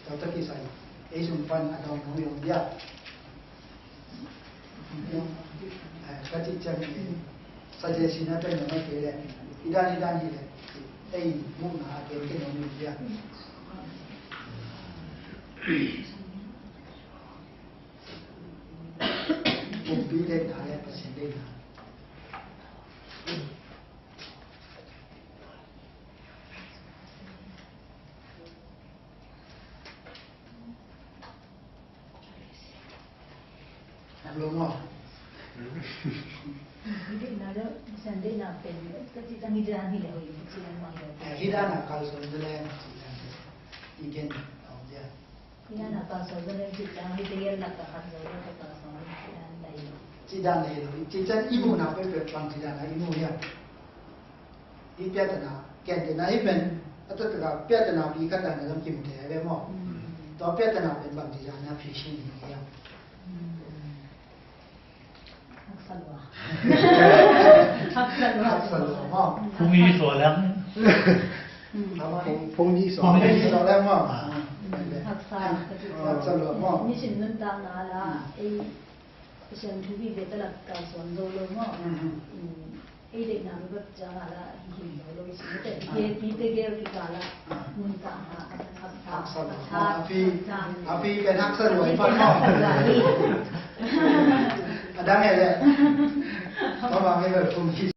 Tua tawh kisai ei sung pan a dong nong yong dia. Ka cih ciang suggestion a pen na mai kei leh, i dan, i dan hi leh, ei muhna a ken ken om in dia. Pumpi deihna le Pasian deihna. Lo maw? Hih dan a kalsuan zaw leng, i gen om dia. Hih dan a kalsuan zaw leng, cih ciang hih tegel lak a khat zaw leng ka kalsuan zaw leng, cih dan lei lo. Cih dan lei lo. Cih ciang i muhna peuhpeuh bang cih dan a i mu hiam? Hih piatana, ken te na hih pen, a taktak a piatana pi khat dan a zong kimu thei ve maw? Mm. Tua piatana pen bang cih dan a phisin hi hiam? Mm. Haksa lua. Haksa lua. Haksa lua maw? Phung hi suak leng. Mm. Phung hi suak. Phung hi suak leng maw? Mm. Haksa. Haksa lua maw? Mission nuntakna la, mm, ei Pasian thu vive ta lak kalsuan zo lo maw? Mhm. Mm, ei deihna mi bek ciang a la hi hi zo lo i si mite. Ah. Hi hi tegel kikal a, ah, nuntakna a, a, a, haksa lo. A phi, a phi pen haksa lo i pan maw? A dang e le. Mama ngai bel phung hi.